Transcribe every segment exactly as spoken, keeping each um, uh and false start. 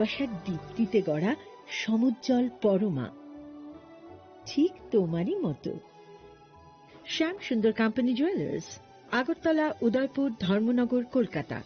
ভালোবাসার দীপ্তিতে গড়া সমুজ্জ্বল পরমা, ঠিক তোমারই মতো। শ্যাম সুন্দর কোম্পানি জুয়েলার্স, আগরতলা, উদয়পুর, ধর্মনগর, কলকাতা।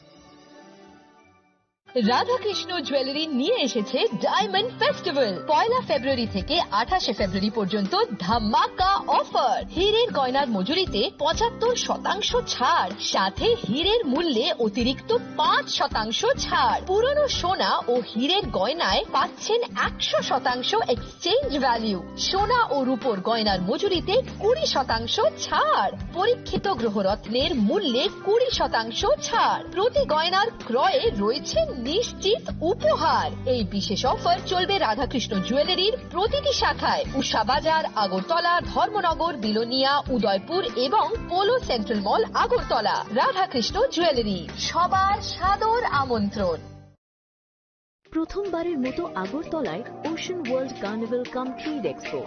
রাধাকৃষ্ণ জুয়েলারি নিয়ে এসেছে ডায়মন্ড ফেস্টিভ্যাল। পয়লা ফেব্রুয়ারি থেকে আঠাশে ফেব্রুয়ারি পর্যন্ত ধামাকা অফার। হীরের গয়নার মজুরিতে পঁচাত্তর শতাংশ ছাড়, সাথে হীরের মূল্যে অতিরিক্ত পাঁচ শতাংশ ছাড়। পুরনো সোনা ও হীরের গয়নায় পাচ্ছেন একশো শতাংশ এক্সচেঞ্জ ভ্যালু। সোনা ও রূপোর গয়নার মজুরিতে কুড়ি শতাংশ ছাড়। পরীক্ষিত গ্রহরত্নের মূল্যে কুড়ি শতাংশ ছাড়। প্রতি গয়নার ক্রয়ে রয়েছে নিশ্চিত উপহার। এই বিশেষ অফার চলবে রাধাকৃষ্ণ জুয়েলারির প্রতিটি শাখায়, উষা বাজার, আগরতলা, ধর্মনগর, বিলোনিয়া, উদয়পুর এবং পোলো সেন্ট্রাল মল, আগরতলা। রাধাকৃষ্ণ জুয়েলারি, সবার সাদর আমন্ত্রণ। প্রথমবারের মতো আগরতলায় ওশান ওয়ার্ল্ড কার্নিভাল কাম ট্রেড এক্সপো।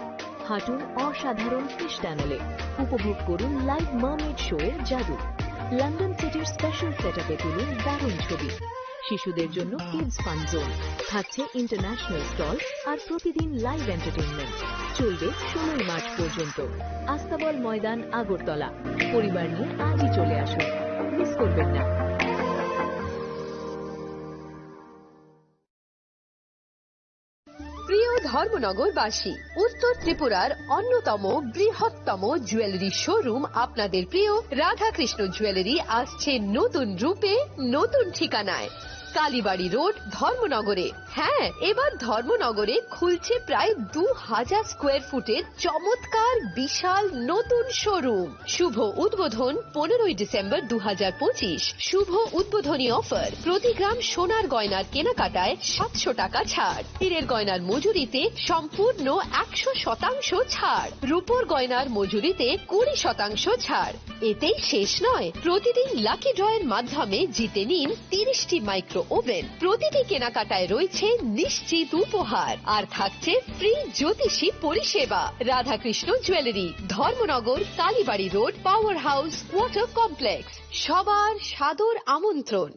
হাঁটুন অসাধারণ ফিশ টানেলে, উপভোগ করুন লাইভ মার্মেড শো এর জাদু। লন্ডন সিটির স্পেশাল সেটআপে তুলুন দারুণ ছবি। শিশুদের জন্য কিডস ফান জোন, থাকছে ইন্টারন্যাশনাল স্টল আর প্রতিদিন লাইভ এন্টারটেইনমেন্ট। চলবে ষোলোই মার্চ পর্যন্ত। আস্তাবল ময়দান, আগরতলা। পরিবার নিয়ে আজই চলে আসুন, মিস করবেন না। প্রিয় ধর্মনগরবাসী, উত্তর ত্রিপুরার অন্যতম বৃহত্তম জুয়েলারি শোরুম আপনাদের প্রিয় রাধাকৃষ্ণ জুয়েলারি আসছে নতুন রূপে, নতুন ঠিকানায়। কালীবাড়ি রোড, ধর্মনগরে। হ্যাঁ, এবার ধর্মনগরে খুলছে প্রায় দু হাজার স্কোয়ার ফুটের চমৎকার বিশাল নতুন শোরুম। শুভ উদ্বোধন পনেরোই ডিসেম্বর দু হাজার পঁচিশ। শুভ উদ্বোধনী অফার, প্রতি গ্রাম সোনার গয়নার কেনাকাটায় সাতশো টাকা ছাড়, হীরের গয়নার মজুরিতে সম্পূর্ণ একশো শতাংশ ছাড়, রূপোর গয়নার মজুরিতে কুড়ি শতাংশ ছাড়। এতেই শেষ নয়, প্রতিদিন লাকি ড্রয়ের মাধ্যমে জিতে নিন তিরিশটি মাইক্রো ওভেন। প্রতিটি কেনাকাটায় রয়েছে নিশ্চিত উপহার, আর থাকছে ফ্রি জ্যোতিষী পরিষেবা। Radhakrishna jewellery, Dharmanagar, Kalibari road, power house, water complex. সবার সাদর আমন্ত্রণ।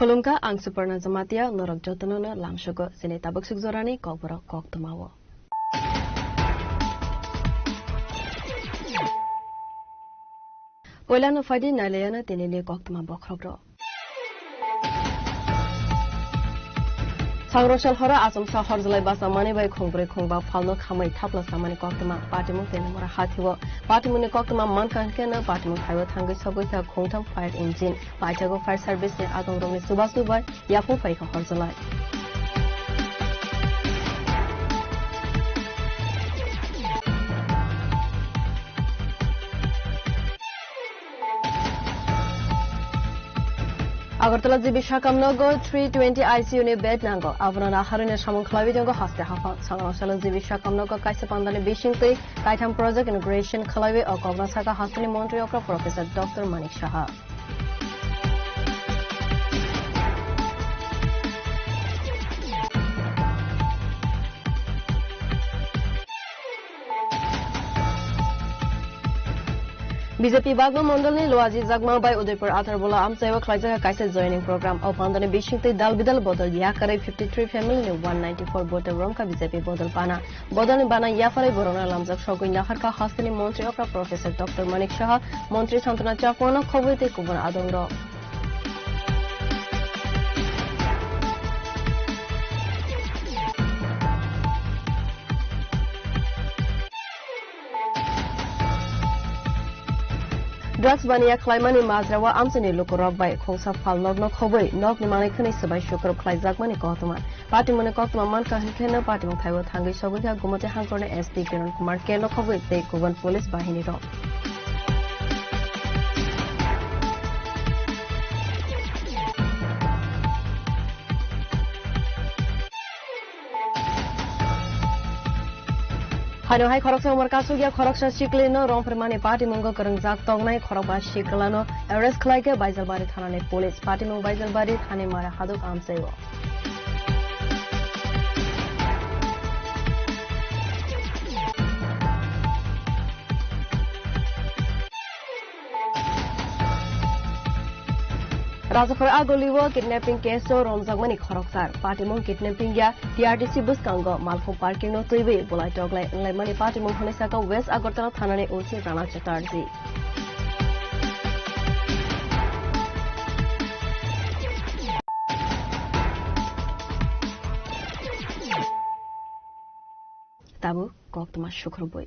Khulumkha, ang Suparna Jamatia, norok jotono no lamsogo chini tabuk suk jorani kokborok koktwmao. Poilano phaidi nailayano tinini koktwma bokhorokrok. Sangrosal horo achomsa horjlai basa manwi bai khungbrwi khungba phalno khamwi thapla samani koktwma patimung tei mora hathio. Patimungni koktwma mankha hwnkhe no patimung thaio thangwi sogwi kha khungtham fire engine. Paithago fire service ni adongrokni chubachu bai yaphung phaikha horjlai. Agartala G B Sakam nogo three twenty I C U ni bed nango. Abono naharwino samung khlaiwi tongo haste haphang. Sangrong salo G B Sakam nogo kaisa pandani bisingtwi kaitham project inauguration khlaiwi o kokno saka hasteni montri okra Professor Doctor Manik Saha. B J P Bagma Mondolni Luaji Jagma bai Udaipur Atharbola amchaio khlaijak kaisa joining program. O pandani bisingtwi dal bidal bodol yakarwi fifty three family ni one ninety four voter romkha B J P bodol pana. Bodolni bana yapharwi borokno lamjak sogwi naharkha hasteni montri okra Professor Doctor Manik Saha, montri Santana Chakma no khobwi tei kubun adongrok. Drugs baniya khlaimani majrao amchaini lukurok bai khungsa phalnokno khobwi nokni manwi khwnwi swbai sukrub khlaijakmani koktwma. Patimungni koktwma mankha hwnkheno patimung thaibo thangwi sogwi kha Gumati Hangkorni S P Kiran Kumar K no khobwi tei kubun police bahinirok. Haino hai khoroksa umor kasugya khoroksa siklino rongphirmani patimungo kwrwngjak tongnai khorokba siklano arrest khlaikha Baijalbari thanani police. Patimung Baijalbari thani mara haduk amchaio. Rajakhor Agulio kidnapping case-o romjakmani khoroksa. Patimung kidnapping ya T R T C bwskango malkhung parking-no twiwi bulai toklai wnglaimani patimung hwnwi saka West Agartala thanani O C Rana Chatterjee. Tabuk koktwma sukrubwi.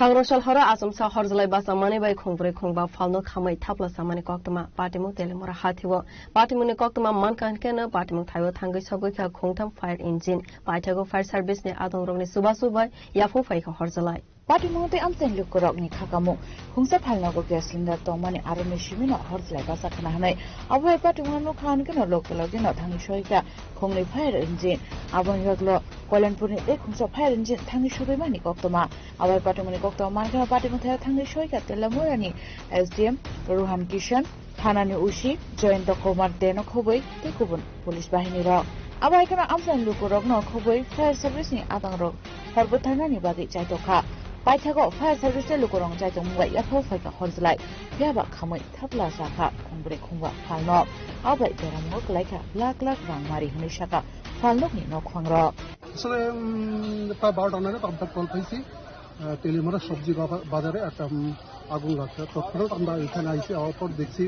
Sangrong sal horo achomsa horjalai bacham manwi bai khungbrwi khungba phalno khamwi thapla chamani koktwma. Patimung Telemura hathio. Patimungni koktwma mankha hwnkhe no patimung thaio thangwi sogwi kha khungtham fire engine. Paithago fire service ni adongrokni chubachu bai yaphung phaikha horjalai. Patimung tei amchaini lukurokni khakamung. Khungsa phalnogo gas cylinder tongmani aroni simino horjalai bachak khna hwnwi. Abo bai patimungno nukha hwnkhe no loge loge no thangwi soikha khungni fire engine. Aboni baglo Koilanpurni tei khungsa fire engine thangwi sogwi mani koktwma. Abo bai patimungni koktwma mankhe no patimung thaio thangwi soikha Telemurani S D M Rohan Kishan. Thanani O C Jayanta Kumar Deno khobwi tei kubun police bahinirok. Abo hai kheno amchaini lukurokno khobwi fire service ni adangrok hor bwtharnani bagwi chaitokha. Paithago fire service tei lukurokno chaitokmung bai yaphao phaikha horjalai. Phiyaba khamwi thapla chakha khungbrwi khungba phalnok. Abo bai beramungo kwlaikha lakh lakh rang mari hwnwi saka phalnokni nokphangrok. আসলে, উম, প্রায় বারোটা নাগাদ আমরা কল পাইছি। আহ, তেলিমারা সবজি বাবা-, বাজারে একটা, উম, আগুন লাগছে। তৎক্ষণাৎ আমরা এখানে আইছি, আওয়ার পর দেখছি,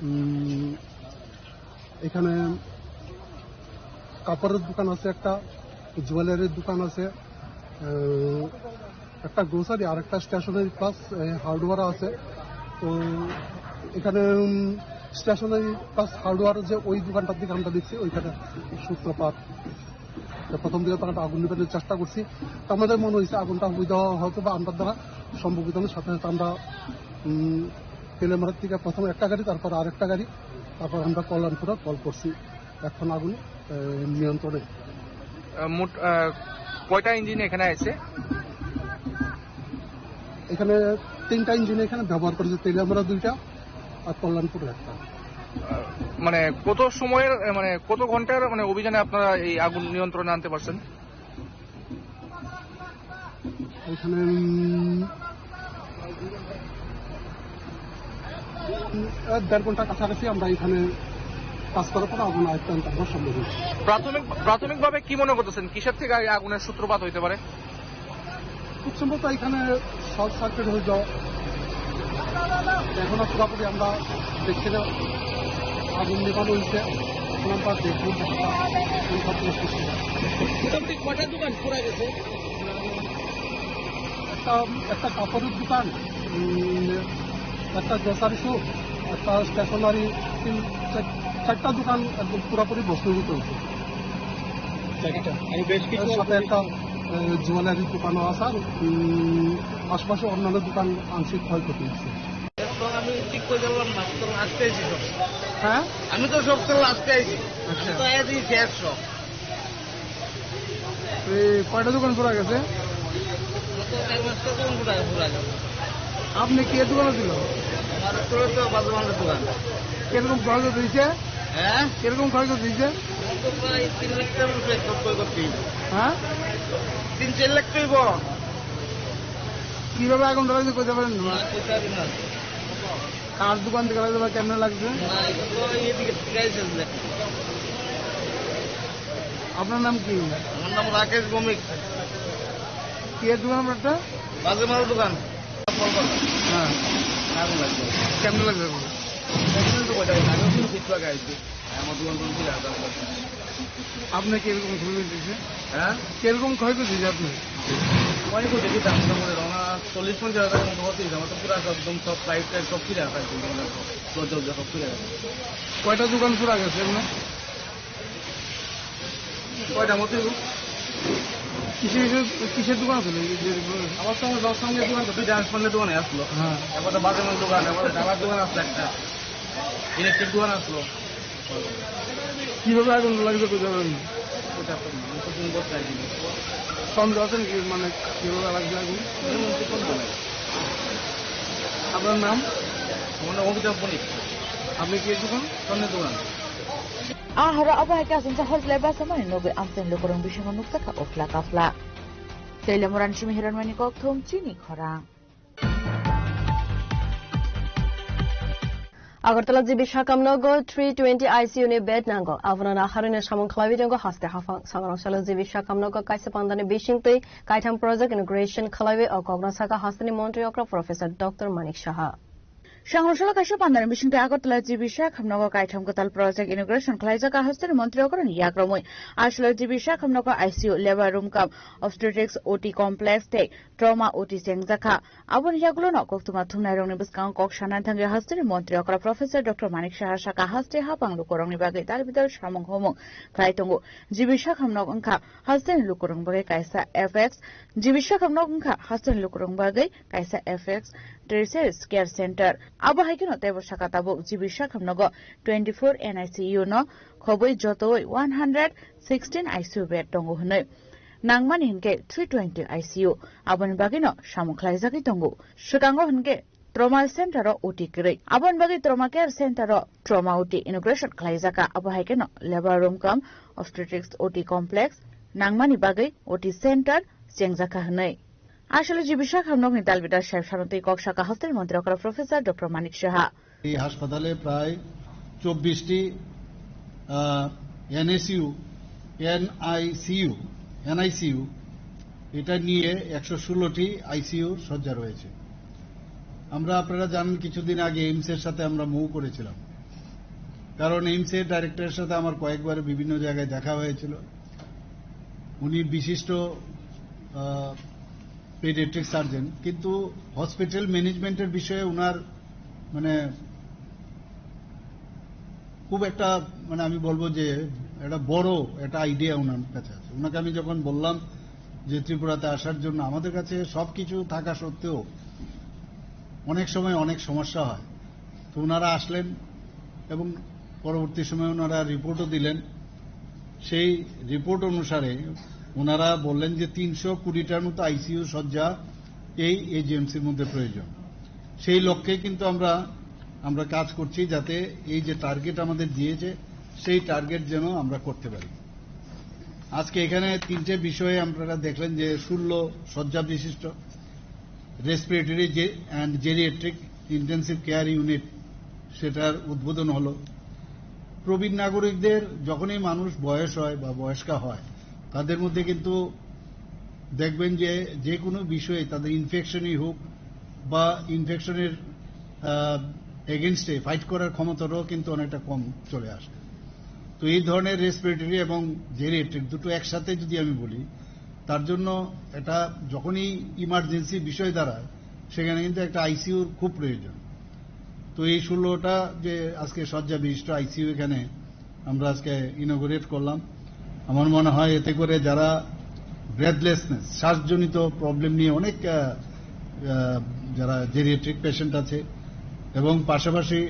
উম, এখানে কাপড়ের দোকান আছে একটা, জুয়েলারির দোকান আছে, আহ, একটা গ্রোসারি আর একটা স্টেশনারি প্লাস, আহ, হার্ডওয়্যার আছে। তো এখানে, উম, স্টেশনারি প্লাস হার্ডওয়্যার যে ওই দোকানটার দিকে আমরা দেখছি, ওইখানে সূত্রপাত। তো প্রথম দিকে তো আমরা আগুন নিভানোর চেষ্টা করছি। তো আমাদের মনে হয়েছে আগুনটা হয়তো, হয়তো বা আমরার দ্বারা সম্ভবিত নয়। সাথে সাথে আমরা, উম, তেলেমারা থেকে প্রথম একটা গাড়ি, তারপর আরেকটা গাড়ি, তারপর আমরা কল্যাণপুরে কল করছি। এখন আগুন, এ, নিয়ন্ত্রণে। আহ, মোট, আহ, কয়টা ইঞ্জিন এখানে আছে? এখানে তিনটা ইঞ্জিন এখানে ব্যবহার করেছে, তেলিয়ামুড়া দুইটা আর কল্যাণপুরে একটা। আহ, মানে কত সময়ের, আহ, মানে কত ঘন্টার মানে অভিযানে আপনারা এই আগুন নিয়ন্ত্রণে আনতে পারছেন? এখানে, উম, আহ, দেড় ঘন্টা কাছাকাছি আমরা এখানে কাজ করার পর আগুন আয়ত্তে আনতে আমরা সম্ভব হয়েছে। প্রাথমিক, প্রাথমিকভাবে কি মনে করতেছেন, কিসের থেকে এই আগুনের সূত্রপাত হইতে পারে? খুব সম্ভবত এখানে শর্ট সার্কিট হয়ে যাওয়া। এখনো পুরোপুরি আমরা দেখছি না, আগুন নেভানো হয়েছে। এখন আমরা দেখবো কতটা, কোন ঘটনা সৃষ্টি হয়। মোটামুটি কয়টা দোকান পুড়ে গেছে? একটা, একটা কাপড়ের দোকান, উম, একটা গ্রোসারি শপ, একটা স্টেশনারি, তিন, চার-, চারটা দোকান একদম পুরোপুরি ভস্মীভূত হয়েছে। চারটা। আর বেশ কিছু এর সাথে একটা, এ, জুয়েলারির দোকানও আছে। আর, উম, আশপাশে অন্যান্য দোকান আংশিক ক্ষয়ক্ষতি হয়েছে। এখন আমি ঠিক করে গেলাম না, সুতরাং আজকে আইছি সব। হ্যাঁ? আমি তো সব সেল আজকে আইছি। আচ্ছা। আমি তো আয়া দিয়েছি একশো। এই কয়টা দোকান পুরা গেছে? গত চার পাঁচটা দোকান পুরা, পুরা গেছে। আপনি কি দোকানে ছিল? আমার তো, তো বাজার মালের দোকান। কিরকম খরচ হয়েছে? হ্যাঁ? কিরকম খরচ হয়েছে? আমার তো প্রায় তিন লাখ টাকার উপরে খরচ করে করতে হইব। হ্যাঁ? তিন চার লাখ টাকা হইব। কিভাবে আগুন ধরাইছে কইতে পারেন না? না, কইতে পারি না। কার দোকান থেকে লাগছে বা কেমনে লাগছে? না, এটা তো এইদিকে থেকে আইছে। আপনার নাম কি? আমার নাম রাকেশ ভৌমিক। কি এর দোকান আপনারটা? বাজে মাল দোকান। হ্যাঁ। আগুন লাগছে। কেমনে লাগছে আপনার? এখানে তো কয়টা না, আমি কিন্তু কিছু আগে আইছি। আমার দোকান কোন ছিল? আপনি কিরকম ক্ষয়ক্ষতি হয়েছে? হ্যাঁ? কিরকম ক্ষয়ক্ষতি হয়েছে আপনার? অনেক ক্ষতি হয়েছে, দাম মোটামুটি রওনা চল্লিশ পঞ্চাশ হাজার মতো হতেই, আমার তো পুরো একদম সব লাইট টাইট সব ফিরে আসা একদম, মানে, দরজা উরজা সব ফিরে আসা। কয়টা দোকান পুরা গেছে এমনি? কয়টা মতো হইব? কিসের, কিসের, কিসের দোকান ছিল এই যে? আমার সঙ্গে, দশ সঙ্গে দোকান তো, দুইটা সামনে দোকানে আসলো। হ্যাঁ। একবার তো বাজারের দোকান, একবার ডাবার দোকান আসলো একটা, ইলেকট্রিক দোকান আসলো। কিভাবে আগুন লাগছে বুঝতে পারেন? ওটা তো মানুষ তো ফোন করতে আর কি। সন্দেহ আছে নাকি, মানে, কিভাবে লাগছে আগুন? এমন তো ফোন করে। আপনার নাম? আমার নাম অমিতাভ বণিক। আপনি কি দোকান? সামনে দোকান। Ahoro abo hai khe aswk hor jlai bwsa mani nugwi amchaini lukurok bisingo nukjakha uphla kaphla. Teilamuran simi Hiranmani Kokthum chini khorang. Agartala G B Sakamnogo three twenty I C U ni bed nango. Abono naharwino samung khlaiwi tongo haste haphang. Sangrong salo G B Sakamnogo kaisa pandani bisingtwi kaitham project inauguration khlaiwi o kokno saka hasteni montri okra Professor Doctor Manik Saha. Sangrong salo kaisa pandani bisingtwi Agartala G B Sakamnogo kaitham kwtal project inauguration khlaijak hasteni montri okra ni yakromwi. Aswk G B Sakamnogo I C U, labor room cum obstetrics O T complex tei trauma O T chengjakha. Aboni yagulono koktwma thumnairokni bwskango kok sanani thangwi hasteni montri okra Professor Doctor Manik Saha saka haste haphang lukurokni bagwi dal bidal samung humung khlai tongo. G B Sakamnog wngkha hasteni lukurokni bagwi kaisa F X, G B Sakamnog wngkha hasteni lukurokni bagwi kaisa F X Tertiary Care Center. Abo hai kheno teibo saka tabuk G B Sakamnogo twenty-four N I C U no khobwi jotoi one hundred sixteen I C U bed tongo hwnwi. Nangmani hinkhe three twenty I C U, aboni bagwino samung khlaijagwi tongo. Swkango hinkhe trauma center o O T kwrwi. Aboni bagwi trauma care center o trauma O T inauguration khlaijaka. Abo hai kheno labor room cum obstetrics O T complex nangmani bagwi O T center chengjakha hwnwi. Aswk G B Sakamnogni dalbidal sahib sanatwi kok saka hasteni montri okra Professor Doctor Manik Saha. এই হাসপাতালে প্রায় চব্বিশটি, আহ, NSU, NICU, NICU, এটা নিয়ে একশো ষোলোটি আইসিইউ শয্যা রয়েছে। আমরা, আপনারা জানেন, কিছুদিন আগে এইমসের সাথে আমরা মুভ করেছিলাম, কারণ এইমসের ডাইরেক্টরের সাথে আমার কয়েকবার বিভিন্ন জায়গায় দেখা হয়েছিল। উনি বিশিষ্ট, আহ, পেডিয়াট্রিক সার্জন, কিন্তু হসপিটাল ম্যানেজমেন্টের বিষয়ে ওনার, মানে, খুব একটা, মানে, আমি বলবো যে একটা বড় একটা আইডিয়া ওনার কাছে আছে। ওনাকে আমি যখন বললাম যে ত্রিপুরাতে আসার জন্য, আমাদের কাছে সবকিছু থাকা সত্ত্বেও অনেক সময় অনেক সমস্যা হয়। তো ওনারা আসলেন এবং পরবর্তী সময়ে ওনারা রিপোর্টও দিলেন। সেই রিপোর্ট অনুসারে ওনারা বললেন যে তিনশো কুড়িটার মতো আইসিইউ শয্যা এই এজিএমসির মধ্যে প্রয়োজন। সেই লক্ষ্যে কিন্তু আমরা, আমরা কাজ করছি, যাতে এই যে টার্গেট আমাদের দিয়েছে, সেই টার্গেট যেন আমরা করতে পারি। আজকে এখানে তিনটে বিষয়ে আপনারা দেখলেন যে ষোলো শয্যা বিশিষ্ট রেসপিরেটরি যে, and geriatric intensive care unit, সেটার উদ্বোধন হলো। প্রবীণ নাগরিকদের যখনই মানুষ বয়স হয় বা বয়স্কা হয়, তাদের মধ্যে কিন্তু দেখবেন যে যে কোনো বিষয়ে তাদের ইনফেকশনই হোক বা ইনফেকশনের, আহ, এগেনস্টে ফাইট করার ক্ষমতাটাও কিন্তু অনেকটা কম চলে আসে। তো এই ধরনের রেসপিরেটরি এবং জেরিয়াট্রিক দুটো একসাথে যদি আমি বলি, তার জন্য এটা যখনই ইমার্জেন্সি বিষয় দাঁড়ায়, সেখানে কিন্তু একটা আইসিইউর খুব প্রয়োজন। তো এই ষোলোটা যে আজকে শয্যা বিশিষ্ট আইসিইউ এখানে আমরা আজকে ইনোগুরেট করলাম, আমার মনে হয় এতে করে যারা ব্রেথলেসনেস, শ্বাসজনিত প্রবলেম নিয়ে অনেক, আহ, আহ, যারা জেরিয়াট্রিক পেশেন্ট আছে এবং পাশাপাশি,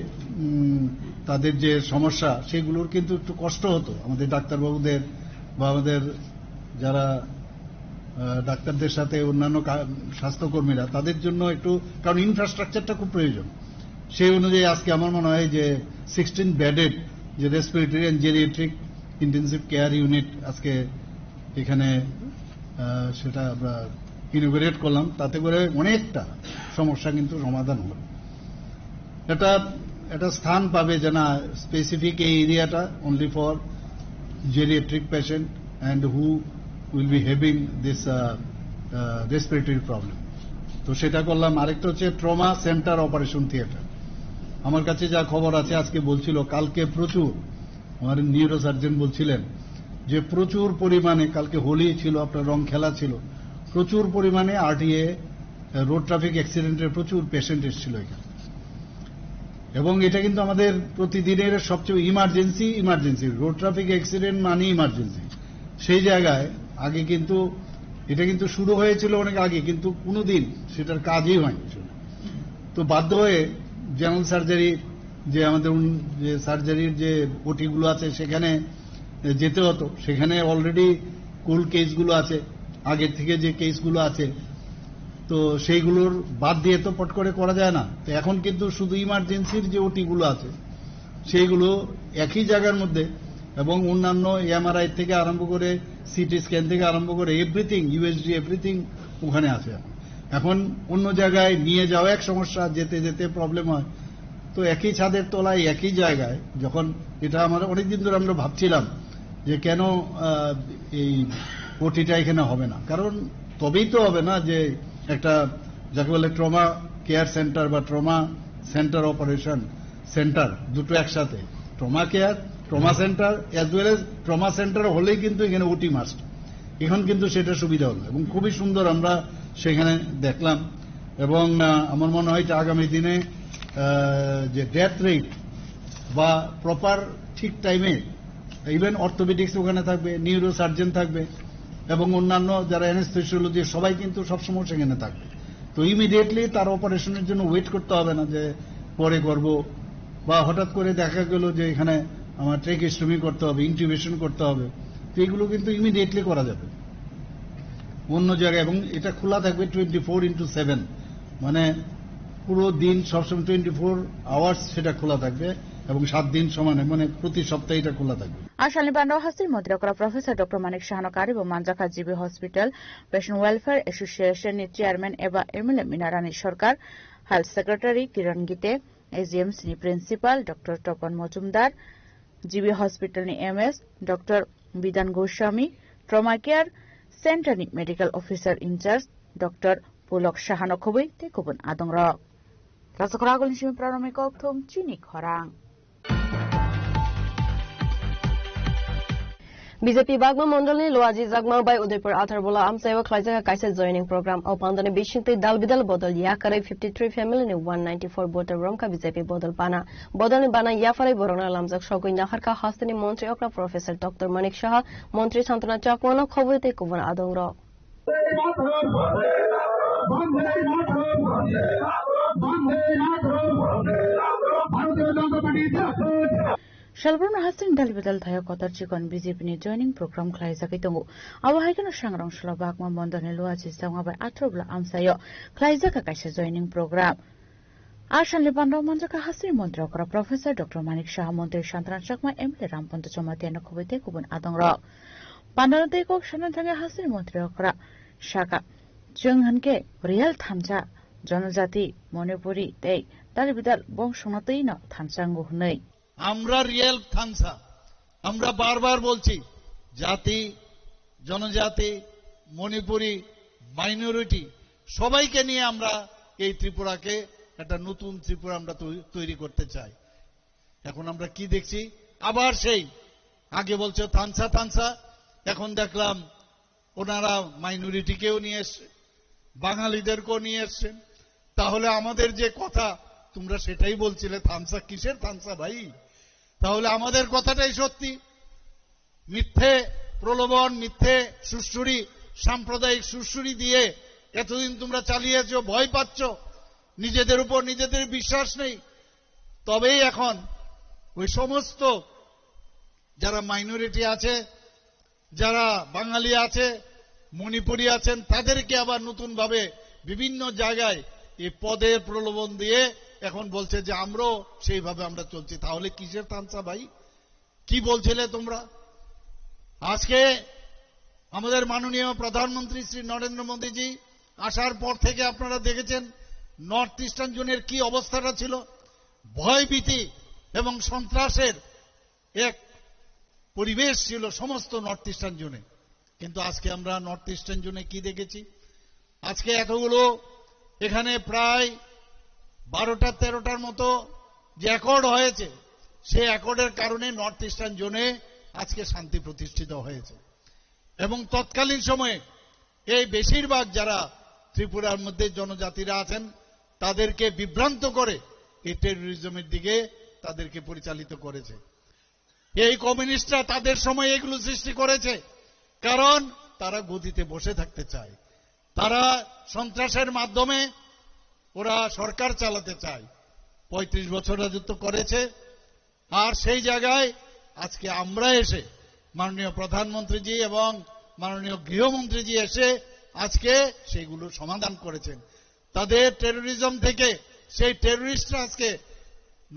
উম, তাদের যে সমস্যা, সেগুলোর কিন্তু একটু কষ্ট হতো আমাদের ডাক্তারবাবুদের বা আমাদের যারা, আহ, ডাক্তারদের সাথে অন্যান্য কা-, স্বাস্থ্যকর্মীরা, তাদের জন্য একটু, কারণ ইনফ্রাস্ট্রাকচারটা খুব প্রয়োজন। সেই অনুযায়ী আজকে আমার মনে হয় যে সিক্সটিন বেডেড যে respiratory and geriatric intensive care unit আজকে এখানে, আহ, সেটা আমরা ইনোগুরেট করলাম, তাতে করে অনেকটা সমস্যা কিন্তু সমাধান হলো। এটা, এটা স্থান পাবে যে না, স্পেসিফিক এই এরিয়াটা only for geriatric patient and who will be having this, uh, uh, respiratory problem। তো সেটা করলাম। আরেকটা হচ্ছে ট্রমা সেন্টার অপারেশন থিয়েটার। আমার কাছে যা খবর আছে, আজকে বলছিল, কালকে প্রচুর, আমার নিউরোসার্জন বলছিলেন যে প্রচুর পরিমাণে, কালকে হোলি ছিল, আপনার রং খেলা ছিল, প্রচুর পরিমাণে আরটিএ রোড ট্রাফিক অ্যাক্সিডেন্টের প্রচুর পেশেন্ট এসেছিল এখানে। এবং এটা কিন্তু আমাদের প্রতিদিনের সবচেয়ে emergency, emergency. Road traffic accident মানে ইমার্জেন্সি। সেই জায়গায় আগে কিন্তু, এটা কিন্তু শুরু হয়েছিল অনেক আগে, কিন্তু কোনোদিন সেটার কাজই হয়নি। তো বাধ্য হয়ে জেনারেল সার্জারি, যে আমাদের উন-, যে সার্জারির যে ওটিগুলো আছে, সেখানে যেতে হতো। সেখানে অলরেডি কোল্ড কেসগুলো আছে, আগের থেকে যে কেসগুলো আছে, তো সেইগুলোর বাদ দিয়ে তো পট করে করা যায় না। তো এখন কিন্তু শুধু ইমার্জেন্সির যে ওটিগুলো আছে, সেইগুলো একই জায়গার মধ্যে, এবং অন্যান্য এমআরআই থেকে আরম্ভ করে, সিটি স্ক্যান থেকে আরম্ভ করে, এভরিথিং, ইউএসজি, এভরিথিং ওখানে আছে। এখন অন্য জায়গায় নিয়ে যাওয়া এক সমস্যা, যেতে যেতে প্রবলেম হয়। তো একই ছাদের তলায়, একই জায়গায়, যখন এটা আমরা অনেকদিন ধরে আমরা ভাবছিলাম যে কেন, আহ, এই ওটিটা এখানে হবে না, কারণ তবেই তো হবে না যে একটা, যাকে বলে, ট্রমা কেয়ার সেন্টার বা ট্রমা সেন্টার অপারেশন সেন্টার, দুটো একসাথে, trauma care, trauma centre, as well as trauma centre হলেই কিন্তু এখানে ওটি মাস্ট। এখন কিন্তু সেটা সুবিধা হলো এবং খুবই সুন্দর আমরা সেখানে দেখলাম। এবং, আহ, আমার মনে হয় যে আগামী দিনে, আহ, যে ডেথ রেট বা প্রপার ঠিক টাইমে, ইভেন অর্থোপেডিক্স ওখানে থাকবে, নিউরো সার্জন থাকবে এবং অন্যান্য যারা অ্যানেস্থেসিওলজি, সবাই কিন্তু সবসময় সেখানে থাকবে। তো ইমিডিয়েটলি তার অপারেশনের জন্য ওয়েট করতে হবে না যে পরে করব, বা হঠাৎ করে দেখা গেল যে এখানে আমার ট্রেকিওস্টমি করতে হবে, ইন্টিউবেশন করতে হবে, তো এগুলো কিন্তু ইমিডিয়েটলি করা যাবে অন্য জায়গায়। এবং এটা খোলা থাকবে টোয়েন্টি ফোর ইন্টু সেভেন, মানে পুরো দিন সবসময় টোয়েন্টি ফোর আওয়ার্স সেটা খোলা থাকবে এবং সাত দিন সমানে, মানে প্রতি সপ্তাহে এটা খোলা থাকবে। Asalni banda o hasteni montri okra Professor Doctor Manik Sahano karibo manjakha G B Hospital Patient Welfare Association ni chairman eba M L A Minarani Sarkar, Health Secretary Kiran Gite, A G M C ni Principal Doctor Topan Mojumdar, G B Hospital ni M S Doctor Bidan Goswami, Trauma Care Center ni Medical Officer in Charge Doctor Pulok Sahano khobwi tei kubun adongrok. Rajakhor Agulni simi Pranami Kokthum chini khorang. B J P Bagma Mondolni Luaji Jagma bai Udaipur Atharbola amchaio khlaijak kaisa joining program. O pandani bisingtwi dal bidal bodol yakarwi fifty three family ni one ninety four voter romkha B J P bodol pana. Bodolni bana yapharwi borokno lamjak sogwi naharkha hasteni montri okra Professor Doctor Manik Saha, montri Santana Chakmano khobwi tei kubun adongrok. Salbrumno hasteni dal bidal thaio kotor chikon B J P ni joining program khlaijagwi tongo. Abo hai kheno Sangrong Solo Bagma Mondolni Luaji Jagma bai athro bwla amchaio khlaijak kaisa joining program. A salni banda o manjakha hasteni montri okra Professor Doctor Manik Saha, montri Santana Chakma, M L A Ramponto Jamatia no khobwi tei kubun adongrok. Pandano tei kok sana thangwi hasteni montri okra sakha, chwng hwnkhe real thansa, jonojati, Manipuri tei dal bidal bongsongno twi no thansa wngo hwnwi. আমরা রিয়েল থানসা। আমরা বারবার বলছি, জাতি, জনজাতি, মণিপুরি, মাইনরিটি, সবাইকে নিয়ে আমরা এই ত্রিপুরাকে একটা নতুন ত্রিপুরা আমরা তৈ-, তৈরি করতে চাই। এখন আমরা কি দেখছি? আবার সেই আগে বলছে থানসা থানসা, এখন দেখলাম ওনারা মাইনরিটিকেও নিয়ে এসছে, বাঙালিদেরকেও নিয়ে এসছেন। তাহলে আমাদের যে কথা, তোমরা সেটাই বলছিলে, থানসা কিসের থানসা ভাই? তাহলে আমাদের কথাটাই সত্যি। মিথ্যে প্রলোভন, মিথ্যে সুরসুরি, সাম্প্রদায়িক সুরসুরি দিয়ে এতদিন তোমরা চালিয়েছো, ভয় পাচ্ছ, নিজেদের উপর নিজেদের বিশ্বাস নেই। তবেই এখন ওই সমস্ত যারা মাইনরিটি আছে, যারা বাঙালি আছে, মণিপুরি আছেন, তাদেরকে আবার নতুনভাবে বিভিন্ন জায়গায় এই পদের প্রলোভন দিয়ে এখন বলছে যে আমরাও সেইভাবে আমরা চলছি। তাহলে কিসের তামসা ভাই? কি বলছিলে তোমরা? আজকে আমাদের মাননীয় প্রধানমন্ত্রী শ্রী নরেন্দ্র মোদীজি আসার পর থেকে আপনারা দেখেছেন নর্থ ইস্টার্ন জোনের কি অবস্থাটা ছিল, ভয়ভীতি এবং সন্ত্রাসের এক পরিবেশ ছিল সমস্ত নর্থ ইস্টার্ন জোনে। কিন্তু আজকে আমরা নর্থ ইস্টার্ন জোনে কি দেখেছি? আজকে এতগুলো, এখানে প্রায় বারোটা তেরোটার মতো যে অ্যাকর্ড হয়েছে, সেই অ্যাকর্ডের কারণে নর্থ ইস্টার্ন জোনে আজকে শান্তি প্রতিষ্ঠিত হয়েছে। এবং তৎকালীন সময়ে এই বেশিরভাগ যারা ত্রিপুরার মধ্যে জনজাতিরা আছেন, তাদেরকে বিভ্রান্ত করে এই টেরোরিজমের দিকে তাদেরকে পরিচালিত করেছে। এই কমিউনিস্টরা তাদের সময় এগুলো সৃষ্টি করেছে, কারণ তারা গদিতে বসে থাকতে চায়, তারা সন্ত্রাসের মাধ্যমে ওরা সরকার চালাতে চায়। পঁয়ত্রিশ বছর রাজত্ব করেছে, আর সেই জায়গায় আজকে আমরা এসে, মাননীয় প্রধানমন্ত্রীজি এবং মাননীয় গৃহমন্ত্রীজি এসে আজকে সেইগুলো সমাধান করেছেন। তাদের টেরোরিজম থেকে সেই টেরোরিস্টরা আজকে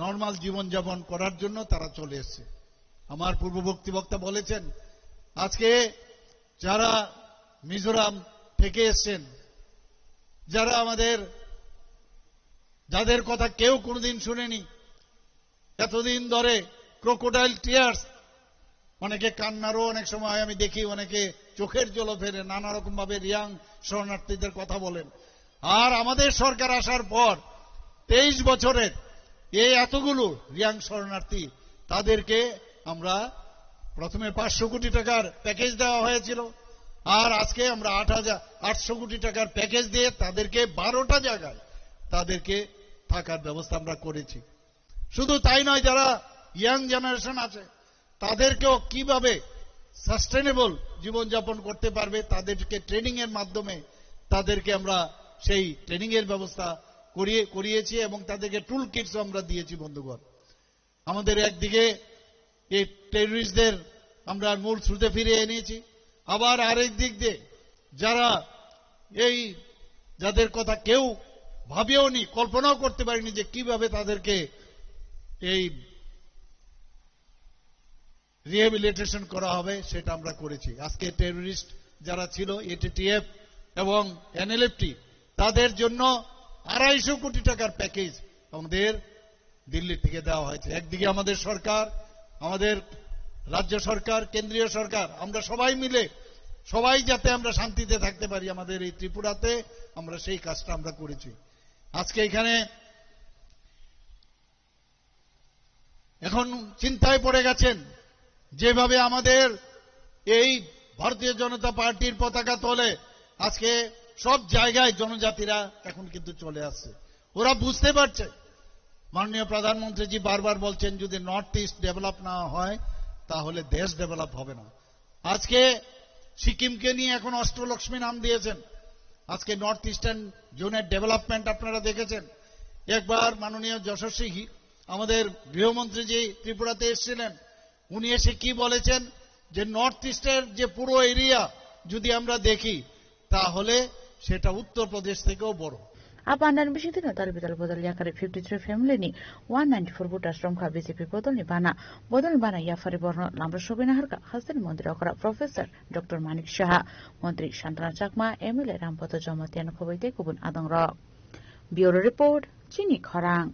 নরমাল জীবনযাপন করার জন্য তারা চলে এসছে। আমার পূর্ববর্তী বক্তা বলেছেন, আজকে যারা মিজোরাম থেকে এসছেন, যারা আমাদের, যাদের কথা কেউ কোনোদিন শুনেনি, এতদিন ধরে ক্রোকোডাইল টিয়ার্স, অনেকে কান্নারও অনেক সময় আমি দেখি, অনেকে চোখের জলও ফেলে, নানা রকম ভাবে রিয়াং শরণার্থীদের কথা বলেন। আর আমাদের সরকার আসার পর তেইশ বছরের এই এতগুলো রিয়াং শরণার্থী, তাদেরকে আমরা প্রথমে পাঁচশো কোটি টাকার প্যাকেজ দেওয়া হয়েছিল, আর আজকে আমরা আট হাজার আটশো কোটি টাকার প্যাকেজ দিয়ে তাদেরকে বারোটা জায়গায় তাদেরকে থাকার ব্যবস্থা আমরা করেছি। শুধু তাই নয়, যারা ইয়াং জেনারেশন আছে, তাদেরকেও কিভাবে সাস্টেনেবল জীবনযাপন করতে পারবে, তাদেরকে ট্রেনিং এর মাধ্যমে তাদেরকে আমরা সেই ট্রেনিং এর ব্যবস্থা করিয়ে, করিয়েছি এবং তাদেরকে টুল কিটসও আমরা দিয়েছি, বন্ধুগণ। আমাদের একদিকে এই টেররিস্টদের আমরা মূল স্রোতে ফিরিয়ে এনেছি, আবার আরেক দিক দিয়ে যারা এই, যাদের কথা কেউ ভাবেও নি, কল্পনাও করতে পারেনি যে কিভাবে তাদেরকে এই রিহেবিলিটেশন করা হবে, সেটা আমরা করেছি। আজকে টেররিস্ট যারা ছিল, এটিটিএফ এবং এনএলএফটি, তাদের জন্য আড়াইশো কোটি টাকার প্যাকেজ আমাদের দিল্লি থেকে দেওয়া হয়েছে। একদিকে আমাদের সরকার, আমাদের রাজ্য সরকার, কেন্দ্রীয় সরকার, আমরা সবাই মিলে, সবাই যাতে আমরা শান্তিতে থাকতে পারি আমাদের এই ত্রিপুরাতে, আমরা সেই কাজটা আমরা করেছি। আজকে এখানে এখন চিন্তায় পড়ে গেছেন, যেভাবে আমাদের এই ভারতীয় জনতা পার্টির পতাকা তলে আজকে সব জায়গায় জনজাতিরা এখন কিন্তু চলে আসছে। ওরা বুঝতে পারছে, মাননীয় প্রধানমন্ত্রীজি বারবার বলছেন, যদি নর্থ ইস্ট ডেভেলপ না হয়, তাহলে দেশ ডেভেলপ হবে না। আজকে সিকিমকে নিয়ে এখন অষ্টলক্ষ্মী নাম দিয়েছেন। আজকে নর্থ ইস্টার্ন জোনের ডেভেলপমেন্ট আপনারা দেখেছেন। একবার মাননীয় যশস্বী হি-, আমাদের গৃহমন্ত্রী যে ত্রিপুরাতে এসেছিলেন, উনি এসে কি বলেছেন যে নর্থ ইস্টের যে পুরো এরিয়া যদি আমরা দেখি, তাহলে সেটা উত্তরপ্রদেশ থেকেও বড়। A pandani bisingtwi no dal bidal bodol yakarwi fifty three family ni one ninety four voters romkha B J P bodolni bana. Bodolni bana yaphari borno lamrok sobaina harkha hasteni montri okra Professor Doctor Manik Saha, montri Santana Chakma, M L A Rampada Jamatia no khoboi tei kubun adongrok. Bureau Report, Chini Khorang.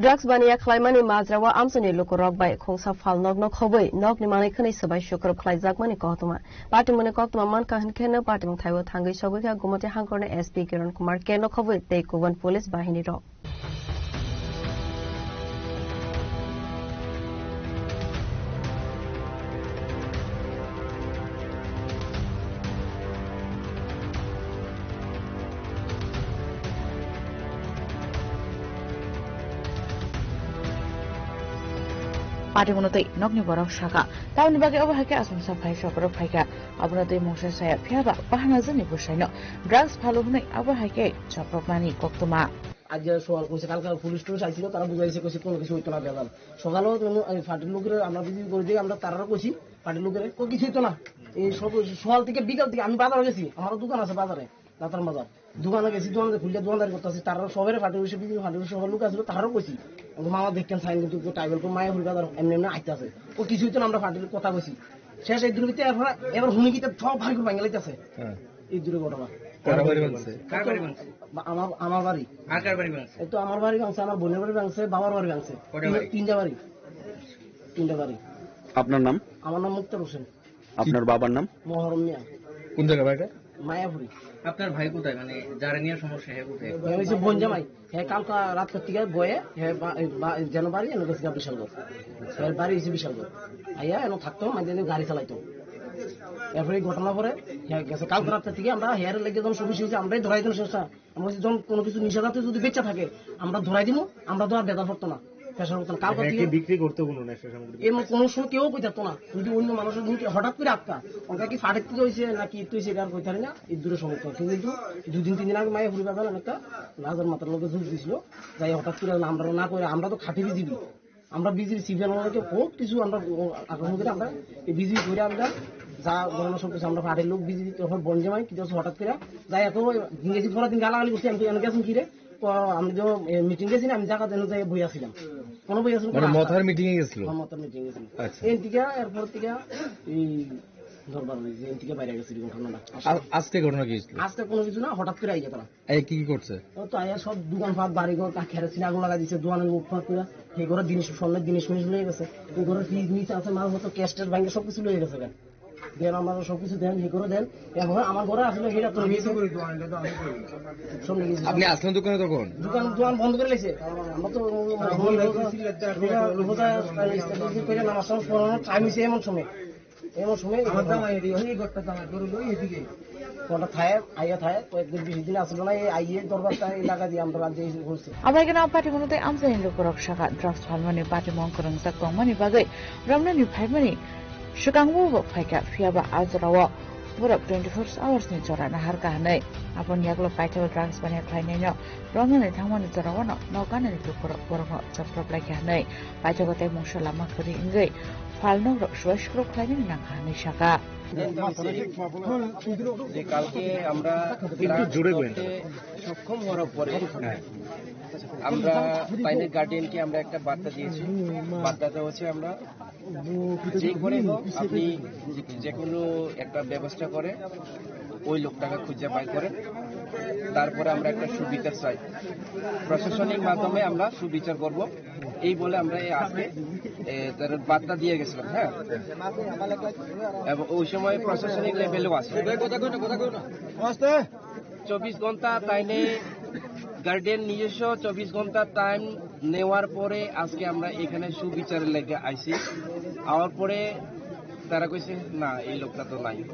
Drugs baniya khlaimani majrao amchaini lukurok bai khungsa phalnokno khobwi nokni manwi khwnwi swbai sukrub khlaijakmani koktwma. Patimungni koktwma mankha hwnkheno patimung thaio thangwi sogwikha Gumati hangkorni S P Kiran Kumar K no khobwi tei kubun police bahinirok. Patimungno tei nokni borok sakha, tamoni bagwi obo hai khe achomsa phai sokorok phaikha. Abono tei mungsa saya, phiyaba bahanajwkni bwsaino drugs phalo hwnwi abo hai khe chaproknani koktwma. আজকে সকাল কইছে, কালকে পুলিশ টুলিশ আইছিল, তারা বুঝাইছে, কইছে কোনো কিছু হইতো না বেজান। সকালেও তো এই পার্টির লোকেরা আমরা ভিডিও করে দিয়ে আমরা তারারও কইছি, পার্টির লোকেরা কই কিছু হইতো না। এই সব সকাল থেকে বিকাল থেকে আমি বাজারে গেছি, আমারও দোকান আছে বাজারে, দাতার বাজার। দোকানে গেছি, দোকানে খুললে দোকানদারি করতেছি, তারা সবাই পার্টির অফিসে, বিভিন্ন পার্টির অফিসে সবার লোক আছিল, তারারও কইছি। ও মামা দেখতেন সাইন কিন্তু টাইবেল কো মায়া ফুল বাজার এমনি এমনি আইতাছে। ও কিছু হইতো না, আমরা পার্টির কথা কইছি। শেষ এই দুর্বৃত্তি এরপর এবার হুনি কিতা সব ভারী করে ভাঙে লাইতাছে। হ্যাঁ। এই দুর্ঘটনা। কার বাড়ি ভাঙছে? কার বাড়ি ভাঙছে? বা-, আমার, আমার বাড়ি। আর কার বাড়ি ভাঙছে? এই তো আমার বাড়ি ভাঙছে, আমার বোনের বাড়ি ভাঙছে, বাবার বাড়ি ভাঙছে। কটা বাড়ি? তিনটা বাড়ি। তিনটা বাড়ি। আপনার নাম? আমার নাম মুক্তার হোসেন। আপনার বাবার নাম? মহরম মিয়া। কোন জায়গা বাড়িটা? মায়াপুরি। আপনার ভাই কোথায়? মানে, যারা নিয়ে সমস্যা, হ্যাঁ, কোথায়? হ্যাঁ, ওই যে বোন জামাই। হ্যাঁ, কালকা রাত করতে গিয়ে বয়ে, হ্যাঁ, বা-, বা-, যেন বাড়ি, এনে গেছে গিয়া বিশালগড়। হ্যাঁ, বাড়ি হয়েছে বিশালগড়। আইয়া, এনে থাকতো, মাঝে মাঝে গাড়ি চালাইতো। এরপরে এই ঘটনা পরে হ্যাঁ গেছে। কালকে রাত্রে থেকে আমরা হেয়ার লেগে যখন শুরু হয়েছে, আমরাই ধরাই দিন শেষটা। আমরা বলছি, যখন কোনো কিছু নিষেধাজ্ঞা যদি বেঁচে থাকে, আমরা ধরাই দিব, আমরা তো আর বেদা পড়তো না, প্রেশার পড়তো না। কালকে হ্যাঁ, থেকে কি বিক্রি করতো কোনো নেশা সামগ্রী? এমন কোনো সময় কেউ কই থাকতো না। যদি অন্য মানুষের মুখে হঠাৎ করে আটকা, ওটা কি ফাটের থেকে হয়েছে নাকি তুই সেটা আর কই থাকি না, এই দূরে সমস্যা। কিন্তু দুই দিন তিন দিন আগে মায়ের পরিবার একটা রাজার মাথার লোকে যোগ দিছিল, যাই হঠাৎ করে আমরা না করে, আমরা তো খাটি বিজিবি, আমরা বিজিবি সিভিল আমাদেরকে বহুত কিছু আমরা আক্রমণ করে আমরা এই বিজিবি করে আমরা যা ধরনের সব কিছু আমরা ফাটের লোক বিজিবি তখন বন জমাই কিন্তু হঠাৎ করে যাই এত ইংরেজি পড়া দিন গালাগালি করছি। আমি তো এনে গেছেন কি রে? তো আমি তো মিটিং গেছি না, আমি জায়গা দেন যাই বই আসছিলাম, কোনো বই আসছিল মানে মথার মিটিং এ গেছিল? মথার মিটিং গেছিল। আচ্ছা। এন টিকা এরপর টিকা এই দরবার হয়েছে, এন টিকা বাইরে গেছিল ঘটনাটা। আ- আজকে ঘটনা কি হয়েছিল? আজকে কোনো কিছু না, হঠাৎ করে আইয়া তারা। এই কি কি করছে? ও তো আইয়া সব দোকানপাট, বাড়িঘর, কা-, কেরোসিন আগুন লাগাই দিছে, দোকানের মুখ ফাঁক করে। এই ঘরে জিনিস, স্বর্ণের জিনিস ফিনিস লয়ে গেছে। এই ঘরে ফ্রিজ মিজ আছে, মালপত্র, ক্যাশ ট্যাশ ভাঙে সব কিছু লয়ে গেছে। দেন আমার সব কিছু দেন, এই করে দেন। এখন আমার ঘরে আসলে সেটা তো আমি তো করি, দোকানটা তো আমি করি। সব নিয়ে গেছে। আপনি আসলেন দোকানে তখন? দোকান, দোকান বন্ধ করে লেছে। আমরা তো রোজা, রোজা, করে নামাজ টামাজ পড়ানোর টাইম হয়েছে এমন সময়। এমন সময় আমার জামাই এদিকে, ওই ঘরটা জামাই, গরু লই এদিকে। কোনটা থায়, আইয়া থায়, কয়েকদিন বেশি দিন আসলো না, এই আইয়ে দরবারটা এই লাগা দিয়ে আমরা বাদ দিয়ে হচ্ছে। Abaikeno patimung tei amchaini lukurok sakha, drugs phalmani patimung kwrwngjak tongmani bagwi romnani phaimani swkango bo phaikha, phiyaba a jorao borok twenty four hours ni jora naharkha hwnwi. Aboni yagulo paithago drugs baniya khlainaino romnani thangmani jorao no nok ganani lukurok borokno choprophlaikha hwnwi paithago tei mungsa lama kwrwi wngwi phalnokrok suwai sukrok khlainani nangkha hwnwi sakha. যে কালকে আমরা একটু জোরে বলেন। ধরতে সক্ষম হওয়ার পরে হ্যাঁ। আমরা তাইনের গার্ডিয়ানকে আমরা একটা বার্তা দিয়েছি। বার্তাটা হচ্ছে আমরা যে করে হোক আপনি যে কোনো একটা ব্যবস্থা করে ওই লোকটাকে খুঁজে বাই করেন, তারপরে আমরা একটা সুবিচার চাই, প্রশাসনিক মাধ্যমে আমরা সুবিচার করব। এই বলে আমরা এই আজকে এ, তার বার্তা দিয়ে গেছিলাম, হ্যাঁ। এবং ওই সময় প্রশাসনিক লেভেলও আছে। চব্বিশ ঘন্টা টাইমে গার্ডিয়ান নিজস্ব চব্বিশ ঘন্টা টাইম নেওয়ার পরে আজকে আমরা এখানে সুবিচারের লেগে আইছি। আওয়ার পরে তারা কইছে, "না, এই লোকটা তো নাই।"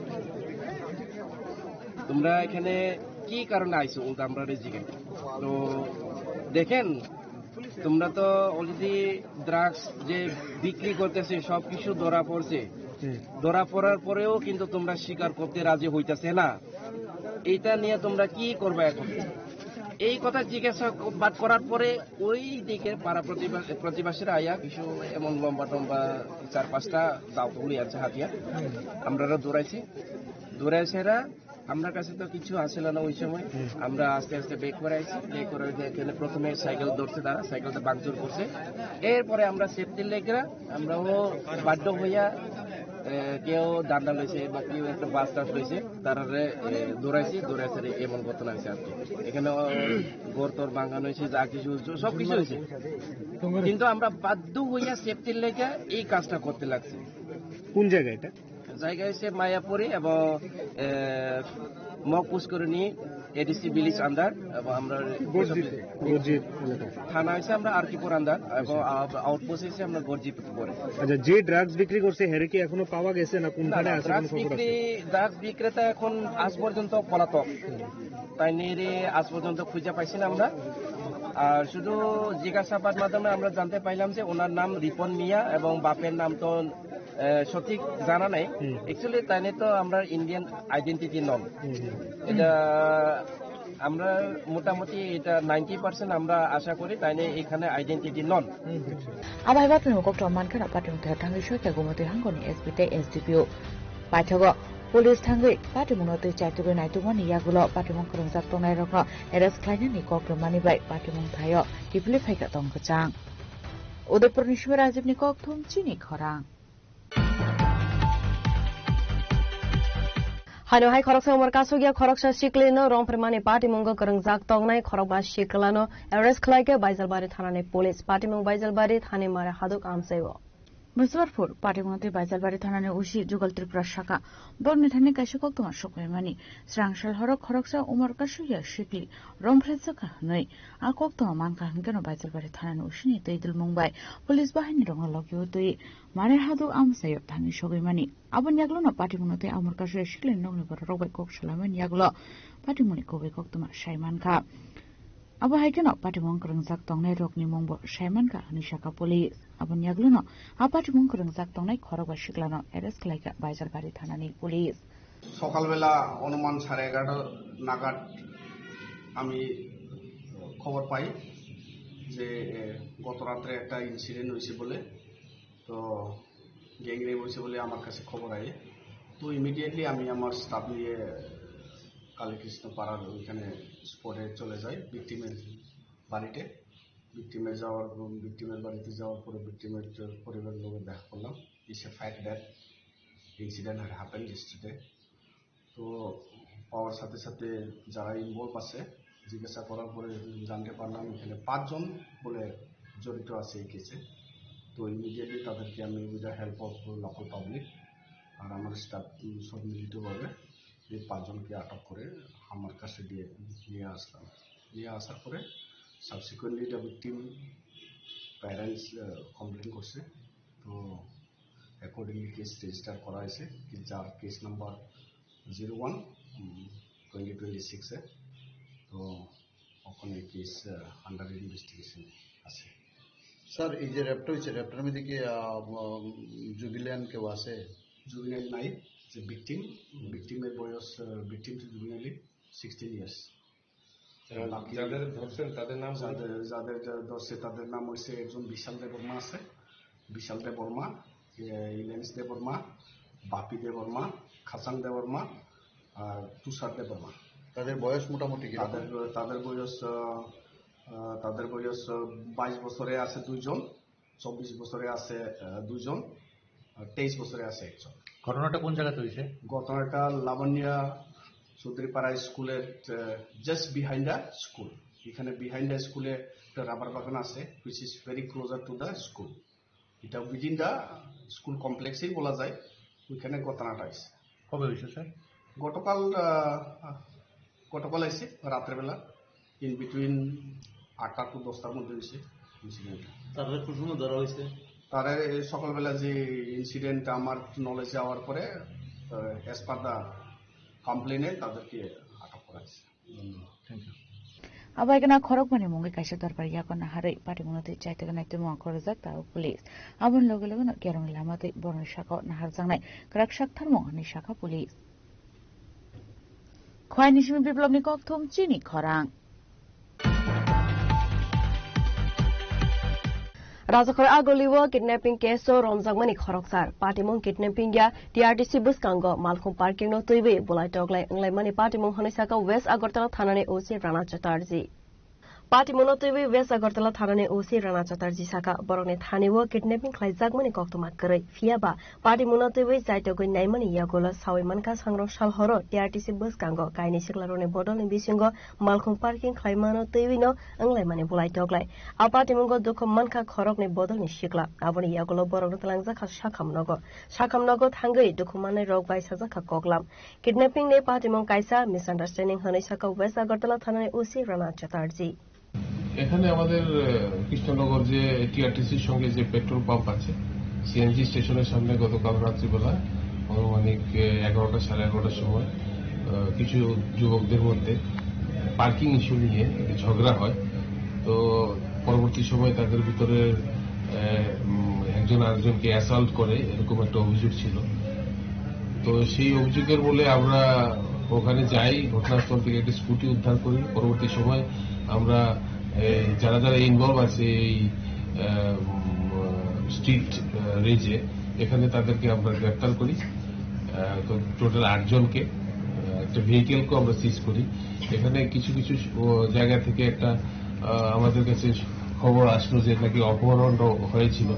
তোমরা এখানে কি কারণে আইছো? উল্টা আমরা জিজ্ঞেস। তো দেখেন, তোমরা তো অলরেডি ড্রাগস যে বিক্রি করতেছে সবকিছু ধরা পড়ছে। হুম। ধরা পড়ার পরেও কিন্তু তোমরা স্বীকার করতে রাজি হইতাছে না। এইটা নিয়ে তোমরা কি করবে এখন? এই কথা জিজ্ঞাসাবাদ করার পরে ওই দিকে পাড়া প্রতিবা-, প্রতিবেশীরা আইয়া কিছু এমন লম্বা টম্বা চার পাঁচটা দাও তো লই আনছে হাতিয়ার। আমরা দৌড়াইছি, দৌড়াইছে এরা। আমরা কাছে তো কিছু আসিল না ওই সময়। আমরা আস্তে আস্তে ব্যাক করে আইছি। ব্যাক করে ওই যে এখানে প্রথমে সাইকেল ধরছে তারা, সাইকেলটা ভাঙচুর করছে। এরপরে আমরা সেফটির লেগরা আমরাও বাধ্য হইয়া, এ, কেউ ডান্ডা লইছে বা কেউ একটা বাস টাস লইছে, তারারে, এ, দৌড়াইছি, দৌড়াইছে রে, এমন ঘটনা হয়েছে আর কি। এখানে, ও, ঘর তোর ভাঙানো হয়েছে, যা কিছু হয়েছে, সব কিছু হয়েছে। কিন্তু আমরা বাধ্য হইয়া সেফটির লেগে এই কাজটা করতে লাগছি। কোন জায়গা এটা? জায়গা হচ্ছে মায়াপুরি এবং, এ, মগ পুষ্করিণী এডিসি ভিলেজ আন্ডার এবং আমরা গর্জিত, গর্জিত এলাকা। থানা হচ্ছে আমরা আরকিপুর আন্ডার এবং আ-, আউটপোস্ট হচ্ছে আমরা গর্জিত পড়ে। আচ্ছা, যে ড্রাগস বিক্রি করছে, হেরে কি এখনো পাওয়া গেছে না না, কোনখানে না, আছে, কোনো ড্রাগস খবর বিক্রি, আছে? ড্রাগস বিক্রেতা এখন আজ পর্যন্ত পলাতক। তাই নিয়ে আজ পর্যন্ত খুঁজে পাইছি না আমরা। আর শুধু জিজ্ঞাসাবাদ মাধ্যমে আমরা জানতে পাইলাম যে ওনার নাম রিপন মিয়া এবং বাপের নাম তো, আহ, সঠিক জানা নাই। হুম। অ্যাকচুয়ালি তাই নিয়ে তো আমরা ইন্ডিয়ান আইডেন্টিটি নন। হুম, হুম। এটা আমরা মোটামুটি এটা নাইনটি পার্সেন্ট আমরা আশা করি তাই নিয়ে এখানে আইডেন্টিটি নন। Abo hai bathni kokthom mankhe no patimung thangwi soikha Gumotwi hangoni S P tei S D P O. Paithago police thangwi patimungno twi chaitugwi naitukmani yagulo patimung kwrwngjak tongnairokno arrest khlainani kok rwmani bai patimung thaio kiphilwi phaikha tong kwchang. Udaipurni Sumir Rajibni kokthum chini khorang. Hano hai khoroksa umor kasugya khoroksa siklino romphirmani patimungo kwrwngjak tongnai khorokba siklano arrest khlaikha Baijalbari thanani police. Patimung Baijalbari thani mara haduk amchaio. Muzaffarpur, Patimungo tei Baijalbari thanani O C Jugal Tripura saka, borokni thani kaisa koktwma sokbaimani. Srangsal horo khoroksa umor kasu ya sikli romphre chwkha hwnwi a koktwma mankha hwnkhe no Baijalbari thanani O C ni twi dulmung bai police bahaini rokno logio twi mare hadu amchaio thangwi sogwimani. Aboni yaglono Patimungo tei umor kasu ya sikli nokni bororok bai kok salaimani yaglo Patimungni kubui koktwma sai mankha. Abo hai kheno patimung kwrwngjak tongnai rokni mungbo sai mankha hwnwi sakha police. Aboni yaglono a patimung kwrwngjak tongnai khorokba siklano arrest khlaikha Baijalbari thanani police. সকালবেলা অনুমান সাড়ে এগারোটা নাগাদ আমি খবর পাই যে এ, গত রাত্রে একটা ইনসিডেন্ট হয়েছে বলে। তো গ্যাং রেপ হয়েছে বলে আমার কাছে খবর আয়। তো ইমিডিয়েটলি আমি আমার স্টাফ নিয়ে কালীকৃষ্ণ পাড়ার ওইখানে স্পটে চলে যাই ভিকটিমের বাড়িতে। ভিকটিমের যাওয়ার ভিকটিমের বাড়িতে যাওয়ার পরে ভিকটিমের পরিবারের লোকের দেখা করলাম। It's a fact that incident had happened yesterday. তো পাওয়ার সাথে সাথে যারা ইনভলভ আছে জিজ্ঞাসা করার পরে জানতে পারলাম এখানে পাঁচজন বলে জড়িত আছে এই কেসে। তো ইমিডিয়েটলি তাদেরকে আমি with the help of local public আর আমার স্টাফ সব মিলিতভাবে এই পাঁচজনকে আটক করে আমার কাছে দিয়ে নিয়ে আসলাম। নিয়ে আসার পরে subsequently the victim parents complain করছে। তো অ্যাকর্ডিংলি কেস রেজিস্টার করা হয়েছে, কি যার case number zero one twenty twenty সিক্সে। তো ওখানে কেস আন্ডার ইনভেস্টিগেশন আছে। স্যার, এই যে রেপটা হয়েছে, রেপটার মধ্যে কি জুবিলিয়ান কেউ আছে? জুবিলিয়ান নাই, যে ভিকটিম, ভিকটিমের বয়স, ভিকটিম জুবিলিয়ান সিক্সটিন ইয়ার্স। আর বাকি যাদের ধরছেন তাদের নাম বলুন। যাদের যাদের যা ধরছে তাদের নাম হইছে একজন বিশাল দেববর্মা আছে, বিশাল দেববর্মা, এ, ইলেন্স দেববর্মা, বাপি দেববর্মা, খাচাং দেববর্মা আর তুষার দেববর্মা। তাদের বয়স মোটামুটি কিরকম? তাদের তাদের বয়স আহ, আহ, তাদের বয়স আহ, বাইশ বছরে আছে দুইজন, চব্বিশ বছরে আছে আহ, দুইজন, আর তেইশ বছরে আছে একজন। ঘটনাটা কোন জায়গাতে হয়েছে? ঘটনাটা লাবণ্য চৌধুরীপাড়া স্কুলের জাস্ট বিহাইন্ড দ্য স্কুল। এখানে বিহাইন্ড দ্য স্কুলে একটা রাবার বাগান আছে, which is very closer to the school. এটা উইদিন দ্য স্কুল কমপ্লেক্সেই বলা যায়। ওইখানে ঘটনাটা হয়েছে। কবে হয়েছে স্যার? গতকাল আহ, গতকাল এসে রাত্রেবেলা, ইন বিটুইন আটটা টু দশটার মধ্যে হয়েছে ইনসিডেন্টটা। তারা কোন সময় ধরা হয়েছে? তারা এই সকালবেলা যে ইনসিডেন্টটা আমার নলেজে যাওয়ার পরে, অ্যাজ পার দ্য কমপ্লেনে তাদেরকে আটক করা হয়েছে। ধন্যবাদ। Thank you. Abai kana khorok mani mungi kaisa dorbar yako naharwi patimungno twi chaitwgwnai twimung korojak tao police. Aboni loge loge no kerong lama twi boroni saka o naharjaknai kwrak sak tharmung hwnwi sakha police. Khwai ni simi biplopni kokthum chini khorang. Rajakhor Agoli o kidnapping case o romjakmani khoroksa patimung kidnapping ya T R T C bwskango Malkhung parking no twiwi bulai toklai wnglaimani patimung hwnwi saka West Agartala thanani O C Rana Chatterjee. Patimungno twiwi West Agartala thanani O C Rana Chatterjee saka, borokni thani o kidnapping khlaijakmani koktwma kwrwi. Phiya ba patimungno twiwi chaitogwi naimani yagulo sawi mankha sangrong sal horo T R T C bwskango kainwi siklarokni bodolni bisingo Malkhung parking khlaimano twiwino wnglaimani bulai toklai. A patimungo dukhu mankha khoroknwi bodolni sikla. Aboni yagulo borokno twlangjakha sakham nogo. Sakham nogo thangwi dukhu mannairok bai sajakha koklam. Kidnapping ni patimung kaisa misunderstanding hwnwi saka West Agartala thanani O C Rana Chatterjee. এখানে আমাদের আহ, কৃষ্ণনগর যে টিআরটিসির সঙ্গে যে petrol pump আছে, সিএনজি স্টেশনের সামনে গতকাল রাত্রিবেলা আনুমানিক আহ, এগারোটা, সাড়ে এগারোটার সময় আহ, কিছু যুবকদের মধ্যে পার্কিং ইস্যু নিয়ে একটা ঝগড়া হয়। তো পরবর্তী সময় তাদের ভিতরে আহ, উম, একজন আরেকজনকে অ্যাসল্ট করে, এরকম একটা অভিযোগ ছিল। তো সেই অভিযোগের বলে আমরা ওখানে যাই, ঘটনাস্থল থেকে একটা স্কুটি উদ্ধার করি। পরবর্তী সময় আমরা এই যারা যারা ইনভলভ আছে এই আহ, উম, স্ট্রিট আহ, রেজে, এখানে তাদেরকে আমরা গ্রেপ্তার করি। আহ, তো টোটাল আটজনকে, আহ, একটা ভেহিকেলকে আমরা সিজ করি। এখানে কিছু কিছু ও, জায়গা থেকে একটা আহ, আমাদের কাছে খবর আসলো যে নাকি অপহরণ হয়েছিল।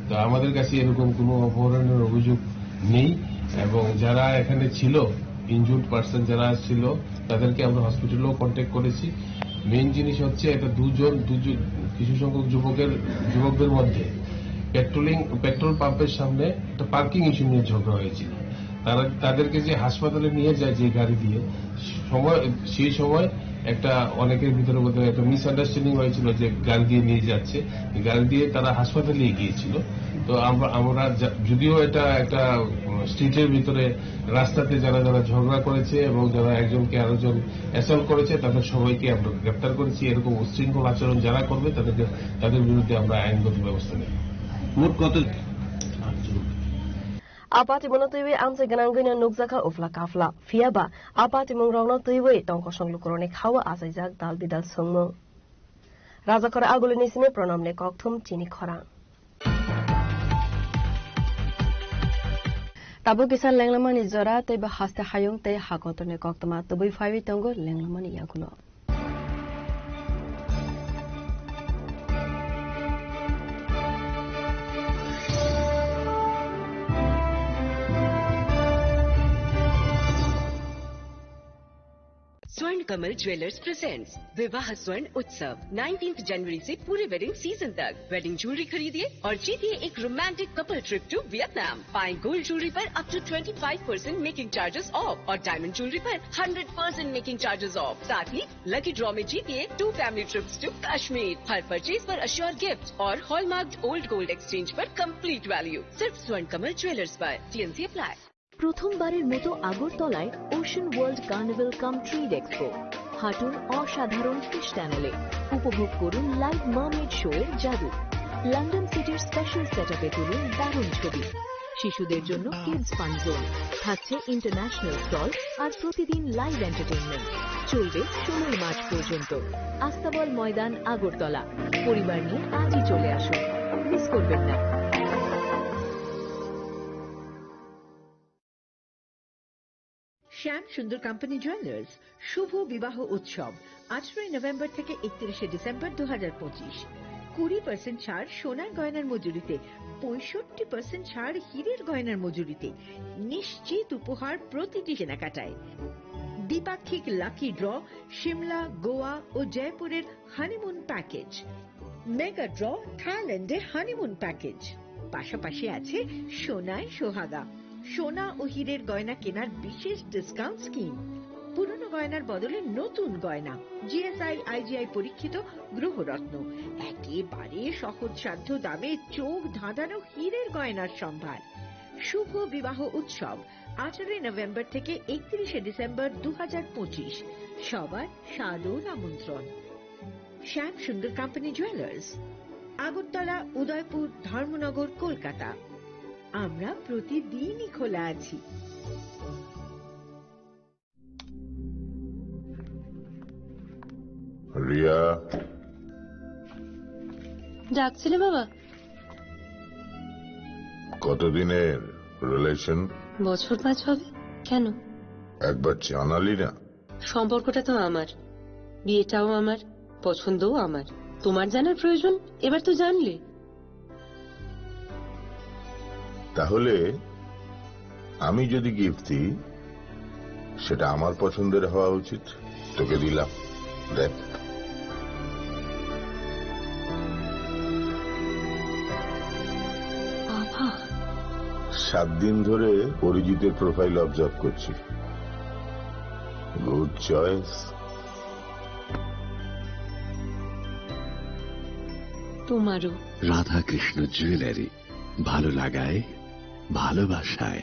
তো আমাদের কাছে এরকম কোনো অপহরণের অভিযোগ নেই, এবং যারা এখানে ছিল, ইনজুর্ড পার্সন যারা ছিল, তাদেরকে আমরা হসপিটালেও কন্ট্যাক্ট করেছি। মেইন জিনিস হচ্ছে এটা দুজন দুজন কিছু সংখ্যক যুবকের যুবকদের মধ্যে পেট্রোলিং, পেট্রোল পাম্পের সামনে একটা পার্কিং ইস্যু নিয়ে ঝগড়া হয়েছিল। তারা, তাদেরকে যে হাসপাতালে নিয়ে যায় যে গাড়ি দিয়ে, সময়, সেই সময় একটা অনেকের ভিতরে বোধহয় একটা মিসআন্ডারস্ট্যান্ডিং হয়েছিল যে গাড়ি দিয়ে নিয়ে যাচ্ছে, গাড়ি দিয়ে তারা হাসপাতালে গিয়েছিল। তো আমরা, আমরা যা-, যদিও এটা একটা, উম, স্ট্রিটের ভিতরে, রাস্তাতে যারা যারা ঝগড়া করেছে এবং যারা একজনকে আরেকজন অ্যাসল্ট করেছে, তাদের সবাইকে আমরা গ্রেপ্তার করেছি। এরকম উচ্ছৃঙ্খল আচরণ যারা করবে, তাদেরকে, তাদের বিরুদ্ধে আমরা আইনগত ব্যবস্থা নেব। মোট কত? Apatimungno twiwi amchai gwnangwino nukjakha uphla kaphla. Phiyaba apatimung rokno twiwi tongkosong lukurokni khao achaijak dal bidal swngmung. Rajakhor Agulini simi Pranamni kokthum chini khorang. Tabuk kisa lenglamani jora tei bo haste hayung tei hakotorni koktwma tubui phaiwi tongo lenglamani yagulo. Swarn Kamal Jewellers presents Vivah Swarn Utsav, nineteenth January से पूरे wedding season तक। Wedding jewellery खरीदिए और जीतिए एक romantic couple trip to Vietnam. पाएं gold jewellery पर up to twenty five percent making charges off और डायमंड ज्वेलरी पर hundred percent making charges off. साथ ही लकी ड्रॉ में जीतिए two family trips to Kashmir. हर परचेज पर अश्योर गिफ्ट और हॉलमार्क्ड ओल्ड गोल्ड एक्सचेंज पर कंप्लीट वैल्यू। सिर्फ स्वर्ण कमल ज्वेलर्स पर। TNC apply. প্রথমবারের মতো আগরতলায় ওশান ওয়ার্ল্ড কার্নিভাল কাম ট্রেড এক্সপো। হাঁটুন অসাধারণ ফিশ টানেলে, উপভোগ করুন লাইভ মার্মেড শো এর জাদু। লন্ডন সিটির স্পেশাল সেটআপে তুলুন দারুণ ছবি। শিশুদের জন্য কিডস ফান জোন, থাকছে ইন্টারন্যাশনাল স্টল আর প্রতিদিন লাইভ এন্টারটেইনমেন্ট। চলবে ষোলোই মার্চ পর্যন্ত। আস্তাবল ময়দান, আগরতলা। পরিবার নিয়ে আজই চলে আসুন, মিস করবেন না। শ্যাম সুন্দর কোম্পানি জুয়েলার্স শুভ বিবাহ উৎসব, আঠারোই নভেম্বর থেকে একত্রিশে ডিসেম্বর দু হাজার পঁচিশ। কুড়ি পার্সেন্ট ছাড় সোনার গয়নার মজুরিতে, পঁয়ষট্টি পার্সেন্ট ছাড় হীরের গয়নার মজুরিতে। নিশ্চিত উপহার প্রতিটি কেনাকাটায়। দ্বিপাক্ষিক লাকি ড্র, সিমলা, গোয়া ও জয়পুরের হানিমুন প্যাকেজ। মেগা ড্র, থাইল্যান্ডে হানিমুন প্যাকেজ। পাশাপাশি আছে সোনায় সোহাগা, সোনা ও হীরের গয়না কেনার বিশেষ ডিসকাউন্ট স্কিম। পুরনো গয়নার বদলে নতুন গয়না। জিএসআই, আইজিআই পরীক্ষিত গ্রহরত্ন। একেবারে সহজসাধ্য দামে চোখ ধাঁধানো হীরের গয়নার সম্ভার। শুভ বিবাহ উৎসব, আঠারোই নভেম্বর থেকে একত্রিশে ডিসেম্বর দু হাজার পঁচিশ। সবার সাদর আমন্ত্রণ। শ্যাম সুন্দর কোম্পানি জুয়েলার্স, আগরতলা, উদয়পুর, ধর্মনগর, কলকাতা। আমরা প্রতিদিনই খোলা আছি। রিয়া। ডাকছিলে বাবা? কতদিনের রিলেশন? বছর পাঁচ হবে। কেন? একবার জানালি না। সম্পর্কটা তো আমার, বিয়েটাও আমার, পছন্দও আমার। তোমার জানার প্রয়োজন? এবার তো জানলে। তাহলে আমি যদি গিফট দিই, সেটা আমার পছন্দের হওয়া উচিত। তোকে দিলাম, দেখ। বাবা। সাত দিন ধরে অরিজিতের প্রোফাইল অবজার্ভ করছি। Good choice. তোমারও। রাধাকৃষ্ণ জুয়েলারি, ভালো লাগায়, ভালোবাসায়।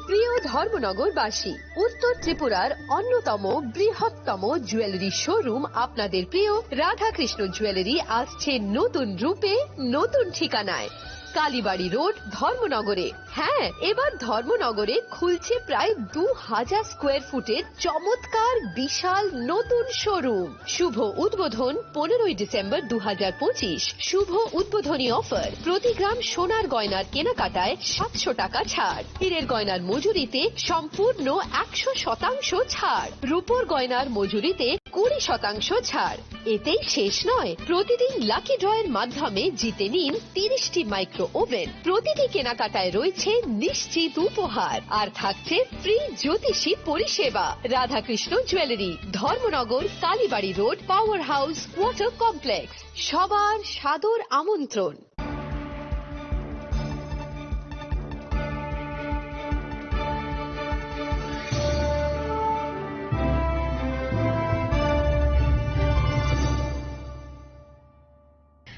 প্রিয় ধর্মনগরবাসী, উত্তর ত্রিপুরার অন্যতম বৃহত্তম জুয়েলারি শোরুম আপনাদের প্রিয় রাধাকৃষ্ণ জুয়েলারি আসছে নতুন রূপে, নতুন ঠিকানায়। কালীবাড়ি রোড, ধর্মনগরে। হ্যাঁ, এবার ধর্মনগরে খুলছে প্রায় দু হাজার স্কোয়ার ফুটের চমৎকার বিশাল নতুন শোরুম। শুভ উদ্বোধন পনেরোই ডিসেম্বর দু হাজার পঁচিশ। শুভ উদ্বোধনী অফার, প্রতি গ্রাম সোনার গয়নার কেনাকাটায় সাতশো টাকা ছাড়, হীরের গয়নার মজুরিতে সম্পূর্ণ একশো শতাংশ ছাড়, রূপোর গয়নার মজুরিতে কুড়ি শতাংশ ছাড়। এতেই শেষ নয়, প্রতিদিন লাকি ড্রয়ের মাধ্যমে জিতে নিন তিরিশটি মাইক্রো ওভেন। প্রতিটি কেনাকাটায় রয়েছে নিশ্চিত উপহার, আর থাকছে ফ্রি জ্যোতিষী পরিষেবা। Radhakrishna jewellery, Dharmanagar, Kalibari road, power house, water complex. সবার সাদর আমন্ত্রণ।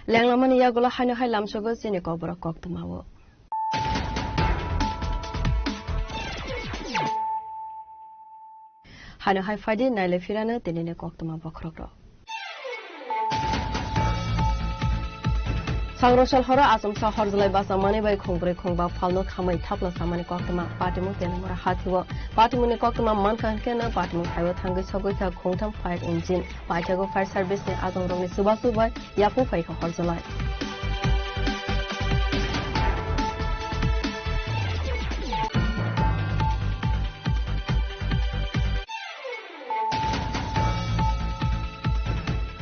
Lenglamani yagulo haino hai lamsogo chini kokborok koktwmao. Haino hai phaidi naile phirano tinini koktwma bokhorokrok. Sangrosal horo achomsa horjlai bachamani bai khungbrwi khungba phalno khamwi thapla samani koktwma patimung Telimura hathio. Patimungni koktwma mankha hwnkhe no patimung thaio thangwi sogwi kha khungtham fire engine. Paithago fire service ni adongrokni chubachu bai yapung phaikha horjlai.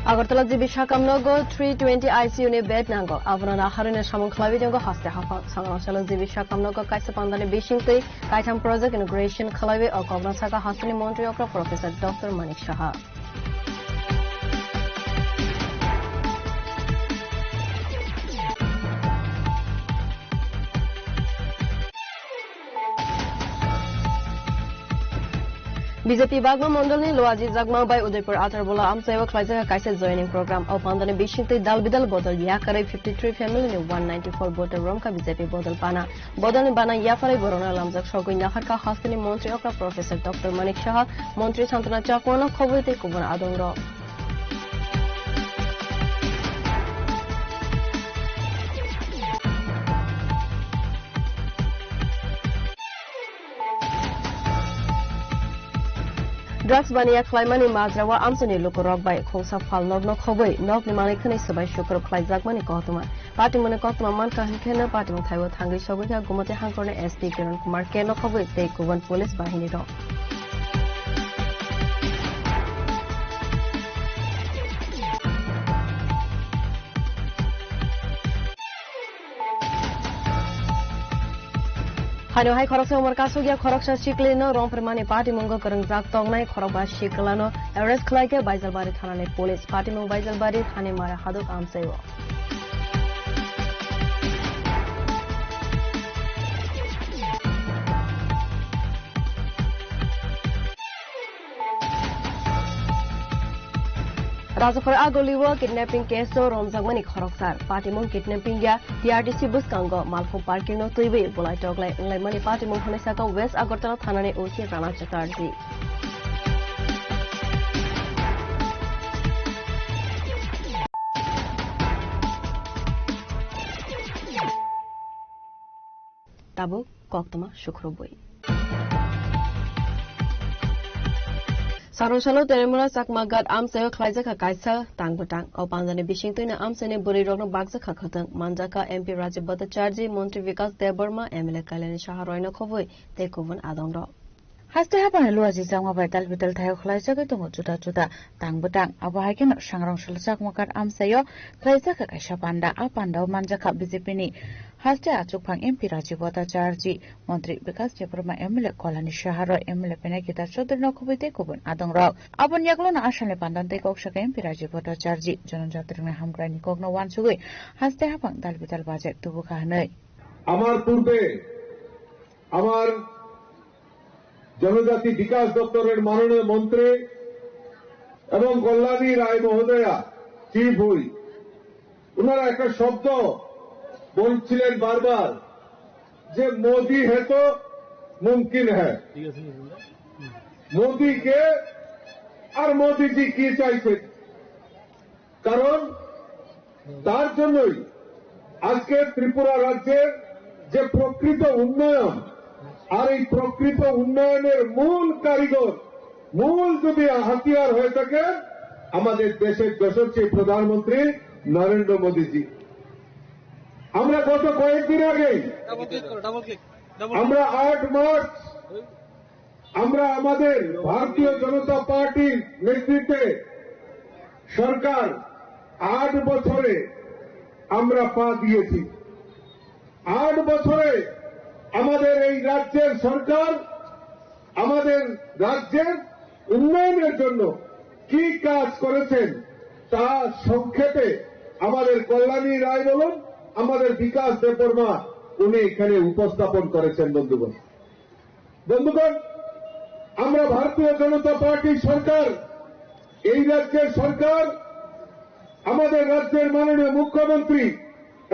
Agartala G B Sakam nogo three twenty I C U ni bed nango. Abono naharwi no samung khlaiwi tongo haste haphang. Sangrosalo G B Sakam nogo kaisa pandani bisingtwi kaitham project inauguration khlaiwi o kokno saka hasteni montri okra Professor Doctor Manik Saha. B J P Bagma Mondolni Loaji Jagma bai Udaipur Atharbola amchaio khlaijak kaisa joining program. O pandani bisingtwi dal bidal bodol yakarwi fifty three family ni one ninety four voter romkha B J P bodol pana. Bodolni bana yapharwi borokno lamjak sogwi naharkha hasteni montri okra Professor Doctor Manik Saha, montri Santana Chakma no khobwi tei kubun adongrok. Drugs baniya khlaimani majrao amchaini lukurok bai khungsa phal nokno khobwi nokni manwi khwnwi swbai sukruk khlaijakmani koktwma. Patimungni koktwma mankha hwnkhe no patimung thaio thangwi sogwi kha Gumati hangkorni S P Kiran Kumar K no khobwi tei kubun police bahini rok. Haino hai khoroksa umor kasugya khoroksa siklino rongphirmani patimungo kwrwngjak tongnai khorokba siklano arrest khlaikha Baijalbari thanani police. Patimung Baijalbari thani mara haduk amchaio. Rajakhor Agoli o kidnapping case o romjakmani khoroksa. Patimung kidnapping ya T R T C bwskango malkhung parking no twiwi bulai toklai wnglaimani patimung hwnwi saka West Agartala thanani O C Rana Chatterjee. Tabuk koktwma sukrubwi. Sarungsalo Terimura Chakma Ghat amchaio khlaijak kha kaisa tang bwtang. O panjani bisingtwino amchaini bwrwirokno bakjak kha khwtwng. Manjak kha M P Rajiv Bhattacharjee, Montri Vikas Debbarma, M L A Kalyani Saha Royno khobwi tei kubun adongrok. Haste haphangni luaji changma bai tal bital thaio khlaijagwi tongo juda juda tang bwtang. Abo hai kheno Sangrong Salo Chakma Ghat amchaio khlaijak kha kaisa panda. A pandao manjak kha B J P ni haste achukphang M P Rajiv Bhattacharjee, Montri Vikas Debbarma, M L A Kalyani Saha Roy, M L A Pinaki Das Chaudhary no khobwi tei kubun adongrok. Aboni yagulono Asamni pandan tei kok saka M P Rajiv Bhattacharjee, Jonojati rokni hamkraini kokno wansugwi haste haphang tal bital baje tubu kha hwnwi. আমার পূর্বে আমার জনজাতি বিকাশ দপ্তরের মাননীয় মন্ত্রী এবং কল্যাণী রায় মহোদয়া chief whip, ওনারা একটা শব্দ বলছিলেন বারবার যে মোদি হে তো মুমকিন হ্যায়। মোদি কে আর মোদিজি কি চাইছেন? কারণ তার জন্যই আজকে ত্রিপুরা রাজ্যের যে প্রকৃত উন্নয়ন, আর এই প্রকৃত উন্নয়নের মূল কারিগর, মূল যদি হাতিয়ার হয়ে থাকে আমাদের দেশের যশস্বী প্রধানমন্ত্রী নরেন্দ্র মোদীজি। আমরা গত কয়েকদিন আগেই আমরা আট মার্চ আমরা আমাদের ভারতীয় জনতা পার্টির নেতৃত্বে সরকার আট বছরে আমরা পা দিয়েছি। আট বছরে আমাদের এই রাজ্যের সরকার আমাদের রাজ্যের উন্নয়নের জন্য কি কাজ করেছেন তা সংক্ষেপে আমাদের কল্যাণী রায় বলুন, আমাদের বিকাশ দেববর্মা উনি এখানে উপস্থাপন করেছেন বন্ধুগণ। বন্ধুগণ, আমরা ভারতীয় জনতা পার্টির সরকার, এই রাজ্যের সরকার আমাদের রাজ্যের মাননীয় মুখ্যমন্ত্রী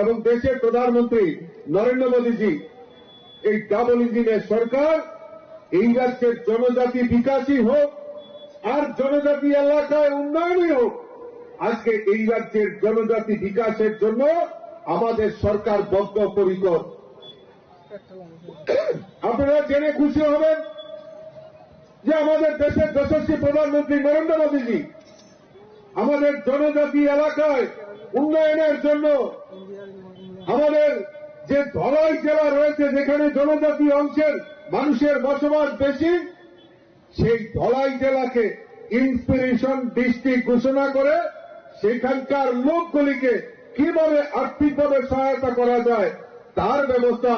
এবং দেশের প্রধানমন্ত্রী নরেন্দ্র মোদীজি এই ডাবল ইঞ্জিনের সরকার এই রাজ্যের জনজাতি বিকাশই হোক আর জনজাতি এলাকায় উন্নয়নই হোক, আজকে এই রাজ্যের জনজাতি বিকাশের জন্য আমাদের সরকার বদ্ধপরিকর। আপনারা জেনে খুশি হবেন যে আমাদের দেশের যশস্বী প্রধানমন্ত্রী নরেন্দ্র মোদীজি আমাদের জনজাতি এলাকায় উন্নয়নের জন্য আমাদের যে ধলাই জেলা রয়েছে, যেখানে জনজাতি অংশের মানুষের বসবাস বেশি, সেই ধলাই জেলাকে ইন্সপিরেশন ডিস্ট্রিক্ট ঘোষণা করে সেখানকার লোকগুলিকে কিভাবে আর্থিকভাবে সহায়তা করা যায়, তার ব্যবস্থা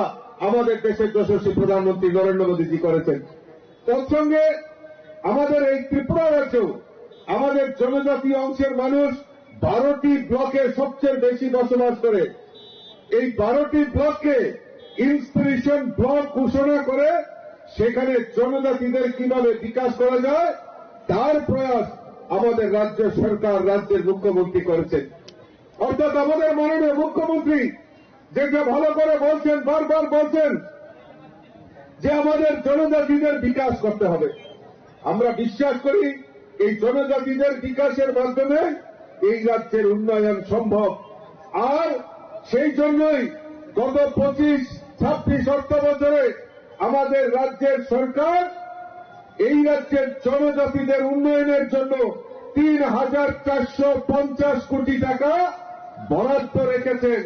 আমাদের দেশের যশস্বী প্রধানমন্ত্রী নরেন্দ্র মোদীজি করেছেন। তৎসঙ্গে আমাদের এই ত্রিপুরা রাজ্যেও আমাদের জনজাতি অংশের মানুষ বারোটি ব্লকে সবচেয়ে বেশি বসবাস করে। এই বারোটি ব্লককে ইন্সপিরেশন ব্লক ঘোষণা করে সেখানে জনজাতিদের কিভাবে বিকাশ করা যায়, তার প্রয়াস আমাদের রাজ্য সরকার, রাজ্যের মুখ্যমন্ত্রী করেছেন। অর্থাৎ আমাদের মাননীয় মুখ্যমন্ত্রী যেটা ভালো করে বলছেন, বারবার বলছেন যে আমাদের জনজাতিদের বিকাশ করতে হবে। আমরা বিশ্বাস করি এই জনজাতিদের বিকাশের মাধ্যমে এই রাজ্যের উন্নয়ন সম্ভব। আর সেই জন্যই গত পঁচিশ ছাব্বিশ অর্থ বছরে আমাদের রাজ্যের সরকার এই রাজ্যের জনজাতিদের উন্নয়নের জন্য তিন হাজার চারশো পঞ্চাশ কোটি টাকা বরাদ্দ রেখেছেন।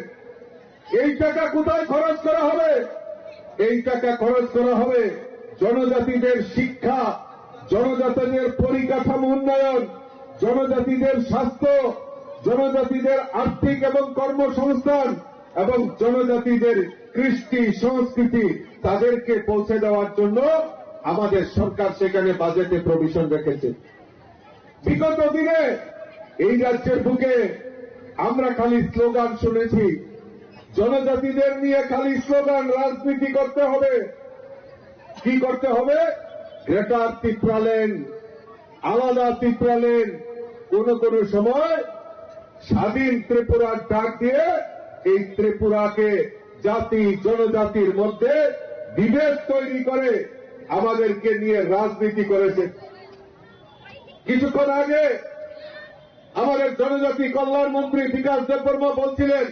এই টাকা কোথায় খরচ করা হবে? এই টাকা খরচ করা হবে জনজাতিদের শিক্ষা, জনজাতিদের পরিকাঠামো উন্নয়ন, জনজাতিদের স্বাস্থ্য, জনজাতিদের আর্থিক এবং কর্মসংস্থান এবং জনজাতিদের কৃষ্টি সংস্কৃতি তাদেরকে পৌঁছে দেওয়ার জন্য আমাদের সরকার সেখানে বাজেটে প্রভিশন রেখেছে। বিগত দিনে এই রাজ্যের বুকে আমরা খালি স্লোগান শুনেছি, জনজাতিদের নিয়ে খালি স্লোগান, রাজনীতি করতে হবে। কি করতে হবে? গ্রেটার ত্রিপুরাল্যান্ড, আলাদা ত্রিপুরাল্যান্ড। কোনো কোনো সময় স্বাধীন ত্রিপুরার ডাক দিয়ে এই ত্রিপুরাকে জাতি জনজাতির মধ্যে বিভেদ তৈরি করে আমাদেরকে নিয়ে রাজনীতি করেছে। কিছুক্ষণ আগে আমাদের জনজাতি কল্যাণ মন্ত্রী বিকাশ দেববর্মা বলছিলেন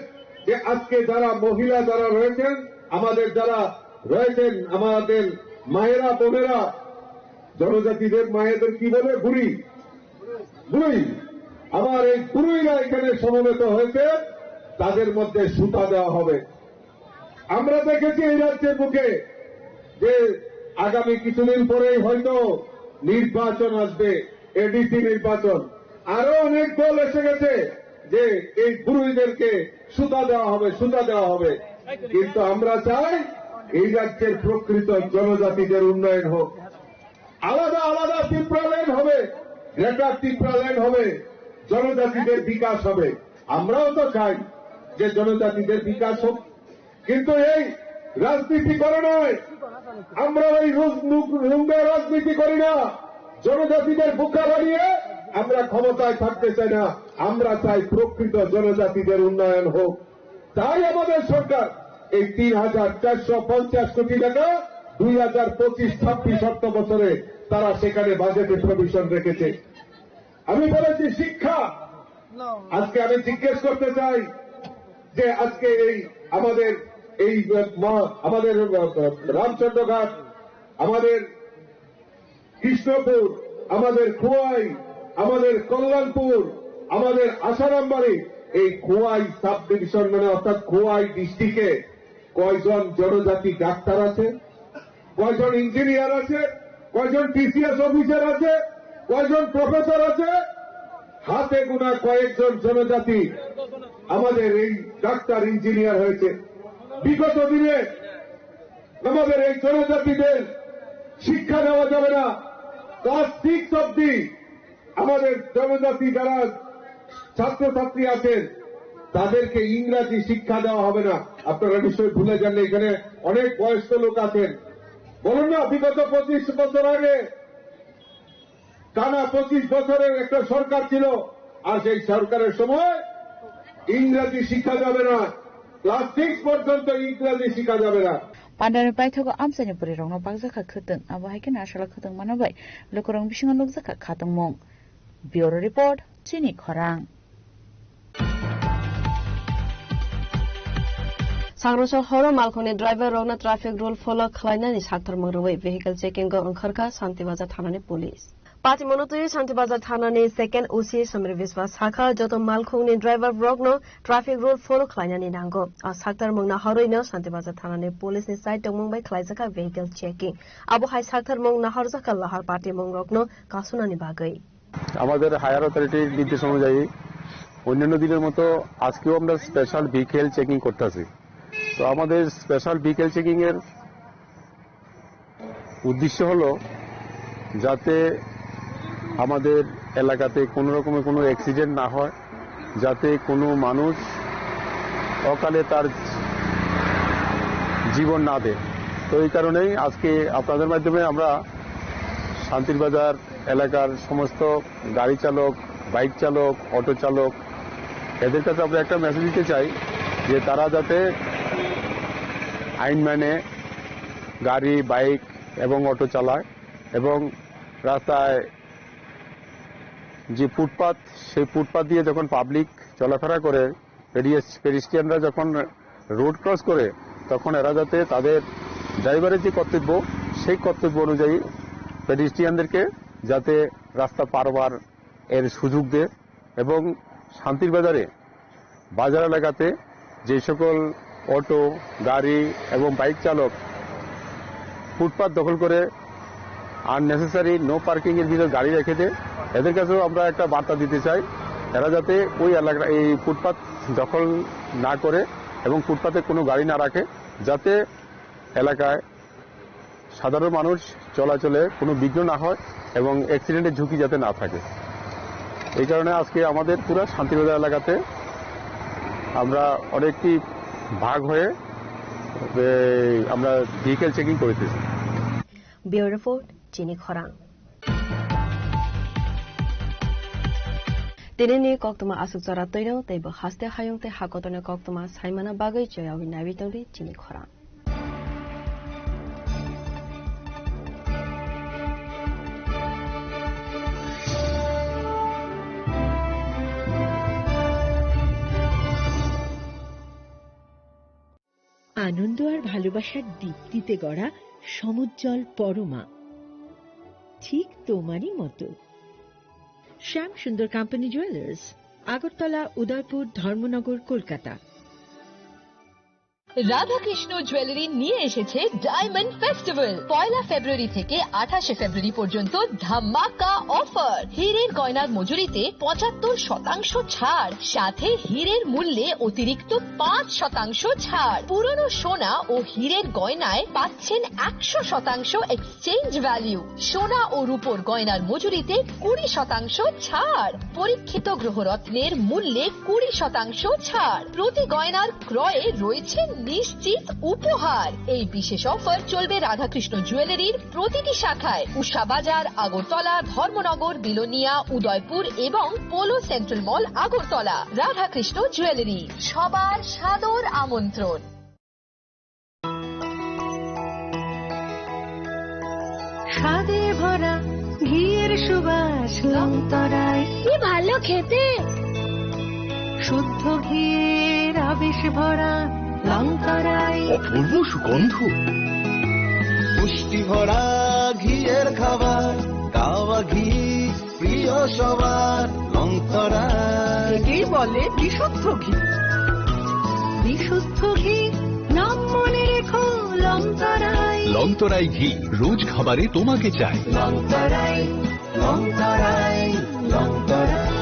যে আজকে যারা মহিলা যারা রয়েছেন, আমাদের যারা রয়েছেন, আমাদের মায়েরা বোনেরা, জনজাতিদের মায়েদের কি বলে, বুড়ি, বুড়ি, আমার এই বুড়িরা এখানে সমবেত হয়েছে, তাদের মধ্যে সুতা দেওয়া হবে। আমরা দেখেছি এই রাজ্যের বুকে যে আগামী কিছুদিন পরেই হয়তো নির্বাচন আসবে, এডিসি নির্বাচন, আরো অনেক দল এসে গেছে যে এই বুড়িদেরকে সুতা দেওয়া হবে, সুতা দেওয়া হবে। কিন্তু আমরা চাই এই রাজ্যের প্রকৃত জনজাতিদের উন্নয়ন হোক। আলাদা আলাদা ত্রিপুরাল্যান্ড হবে, গ্রেটার ত্রিপুরাল্যান্ড হবে, জনজাতিদের বিকাশ হবে। আমরাও তো চাই যে জনজাতিদের বিকাশ হোক, কিন্তু এই রাজনীতি করে নয়। আমরা এই রুজ-, রুজ-, রুঙ্গা রাজনীতি করি না। জনজাতিদের বোকা বানিয়ে আমরা ক্ষমতায় থাকতে চাই না। আমরা চাই প্রকৃত জনজাতিদের উন্নয়ন হোক। তাই আমাদের সরকার এই তিন হাজার চারশো পঞ্চাশ কোটি টাকা দুই হাজার পঁচিশ ছাব্বিশ অর্থ বছরে তারা সেখানে বাজেটে প্রভিশন রেখেছে। আমি বলেছি শিক্ষা, আজকে আমি জিজ্ঞেস করতে চাই যে আজকে এই আমাদের এই, আহ, মা-, আমাদের, আহ, রামচন্দ্রঘাট, আমাদের কৃষ্ণপুর, আমাদের খোয়াই, আমাদের কল্যাণপুর, আমাদের আশারামবাড়ি, এই খোয়াই সাব ডিভিশন মানে অর্থাৎ খোয়াই ডিস্ট্রিক্টে কয়জন জনজাতি ডাক্তার আছে, কয়জন ইঞ্জিনিয়ার আছে, কয়জন টিসিএস অফিসার আছে, কয়জন প্রফেসর আছে, হাতে গোনা কয়েকজন জনজাতি আমাদের এই ডাক্তার ইঞ্জিনিয়ার হয়েছে। বিগত দিনে আমাদের এই জনজাতিদের শিক্ষা দেওয়া যাবে না। ক্লাস সিক্স অবধি আমাদের জনজাতি যারা ছাত্রছাত্রী আছেন, তাদেরকে ইংরাজি শিক্ষা দেওয়া হবে না। আপনারা নিশ্চয়ই ভুলে যান না, এখানে অনেক বয়স্ক লোক আছেন। বলুন না, বিগত পঁচিশ বছর আগে টানা পঁচিশ বছরের একটা সরকার ছিল, আর সেই সরকারের সময় ইংরাজি শিক্ষা যাবে না, ক্লাস সিক্স পর্যন্ত ইংরাজি শিক্ষা যাবে না। Pandani paithago amchaini bwrwirokno bakjakha khwtwng, abo hai khe nasala khwtwng mano bai lukurokni bisingo nukjakha khatungmung. Bureau Report, Chini Khorang. Sangrongsa horo malkhungni driver rokno traffic rule follow khlainani sakthormung rwui vehicle checking o wngkharkha Shanti Bazar thanani police. Patimono twiwi Shanti Bazar thanani second O C Samir Biswas sakha, joto malkhungni driver rokno traffic rule follow khlainani nango. A sakthormung nahorwino Shanti Bazar thanani police ni side tongmung bai khlaijakha vehicle checking. Abo hai sakthormung nahorjakha lahar patimung rokno kasunani bagwi. আমাদের হায়ার অথরিটির নির্দেশ অনুযায়ী অন্যান্য দিনের মতো আজকেও আমরা special vehicle checking করতেছি। তো আমাদের স্পেশাল ভেহিকেল চেকিং এর উদ্দেশ্য হলো যাতে আমাদের এলাকাতে কোনো রকমের কোনো অ্যাক্সিডেন্ট না হয়, যাতে কোনো মানুষ অকালে তার জীবন না দেয়। তো এই কারণেই আজকে আপনাদের মাধ্যমে আমরা শান্তির বাজার এলাকার সমস্ত গাড়ি চালক, বাইক চালক, অটো চালক, এদের কাছে আমরা একটা মেসেজ দিতে চাই যে তারা যাতে আইন মেনে গাড়ি, বাইক এবং অটো চালায় এবং রাস্তায় যে ফুটপাত, সেই ফুটপাত দিয়ে যখন পাবলিক চলাফেরা করে, পেডিয়াস-, পেডিস্ট্রিয়ানরা যখন রোড ক্রস করে, তখন এরা যাতে তাদের ড্রাইভারের যে কর্তব্য, সেই কর্তব্য অনুযায়ী পেডিস্ট্রিয়ানদেরকে যাতে রাস্তা পারবার এর সুযোগ দেয় এবং শান্তির বাজারে, বাজার এলাকাতে যে সকল অটো, গাড়ি এবং বাইক চালক ফুটপাত দখল করে আননেসেসারি নো পার্কিং এর ভিতরে গাড়ি রেখে দেয়, এদের কাছেও আমরা একটা বার্তা দিতে চাই, এরা যাতে ওই এলাকা, এই ফুটপাত দখল না করে এবং ফুটপাতে কোনো গাড়ি না রাখে, যাতে এলাকায় সাধারণ মানুষ চলাচলে কোনো বিঘ্ন না হয় এবং অ্যাক্সিডেন্টের ঝুঁকি যাতে না থাকে। এই কারণে আজকে আমাদের পুরো শান্তিবাজার এলাকাতে আমরা অনেকটি ভাগ হয়ে, এ, আমরা ভেহিকেল চেকিং করতেছি। Bureau Report, Chini Khorang. Tinini koktwma aswk chora twino tei bo haste hayung tei hakotorni koktwma saimana bagwi choyawi naiwi tongdi Chini Khorang. আনন্দ আর ভালোবাসার দীপ্তিতে গড়া সমুজ্জ্বল পরমা, ঠিক তোমারই মতো। শ্যাম সুন্দর কোম্পানি জুয়েলার্স, আগরতলা, উদয়পুর, ধর্মনগর, কলকাতা। রাধাকৃষ্ণ জুয়েলারি নিয়ে এসেছে ডায়মন্ড ফেস্টিভ্যাল। পয়লা ফেব্রুয়ারি থেকে আঠাশে ফেব্রুয়ারি পর্যন্ত ধামাকা অফার। হীরের গয়নার মজুরিতে পঁচাত্তর শতাংশ ছাড়, সাথে হীরের মূল্যে অতিরিক্ত পাঁচ শতাংশ ছাড়। পুরনো সোনা ও হীরের গয়নায় পাচ্ছেন একশো শতাংশ এক্সচেঞ্জ ভ্যালু। সোনা ও রূপোর গয়নার মজুরিতে কুড়ি শতাংশ ছাড়। পরীক্ষিত গ্রহরত্নের মূল্যে কুড়ি শতাংশ ছাড়। প্রতি গয়নার ক্রয়ে রয়েছে নিশ্চিত উপহার। এই বিশেষ অফার চলবে রাধাকৃষ্ণ জুয়েলারির প্রতিটি শাখায়, উষা বাজার, আগরতলা, ধর্মনগর, বিলোনিয়া, উদয়পুর এবং পোলো সেন্ট্রাল মল, আগরতলা। রাধাকৃষ্ণ জুয়েলারি, সবার সাদর আমন্ত্রণ। স্বাদে ভরা ঘিয়ের সুবাস লংতরায়। কি ভালো খেতে! শুদ্ধ ঘিয়ের আবেশ ভরা লংতরায়। অপূর্ব সুগন্ধ। পুষ্টি ভরা ঘিয়ের খাবার, গাওয়া ঘি প্রিয় সবার লংতরায়। একেই বলে বিশুদ্ধ ঘি। বিশুদ্ধ ঘি, নাম মনে রেখো লংতরায়। লংতরাই ঘি, রোজ খাবারে তোমাকে চাই। লংতরাই, লংতরাই, লংতরাই।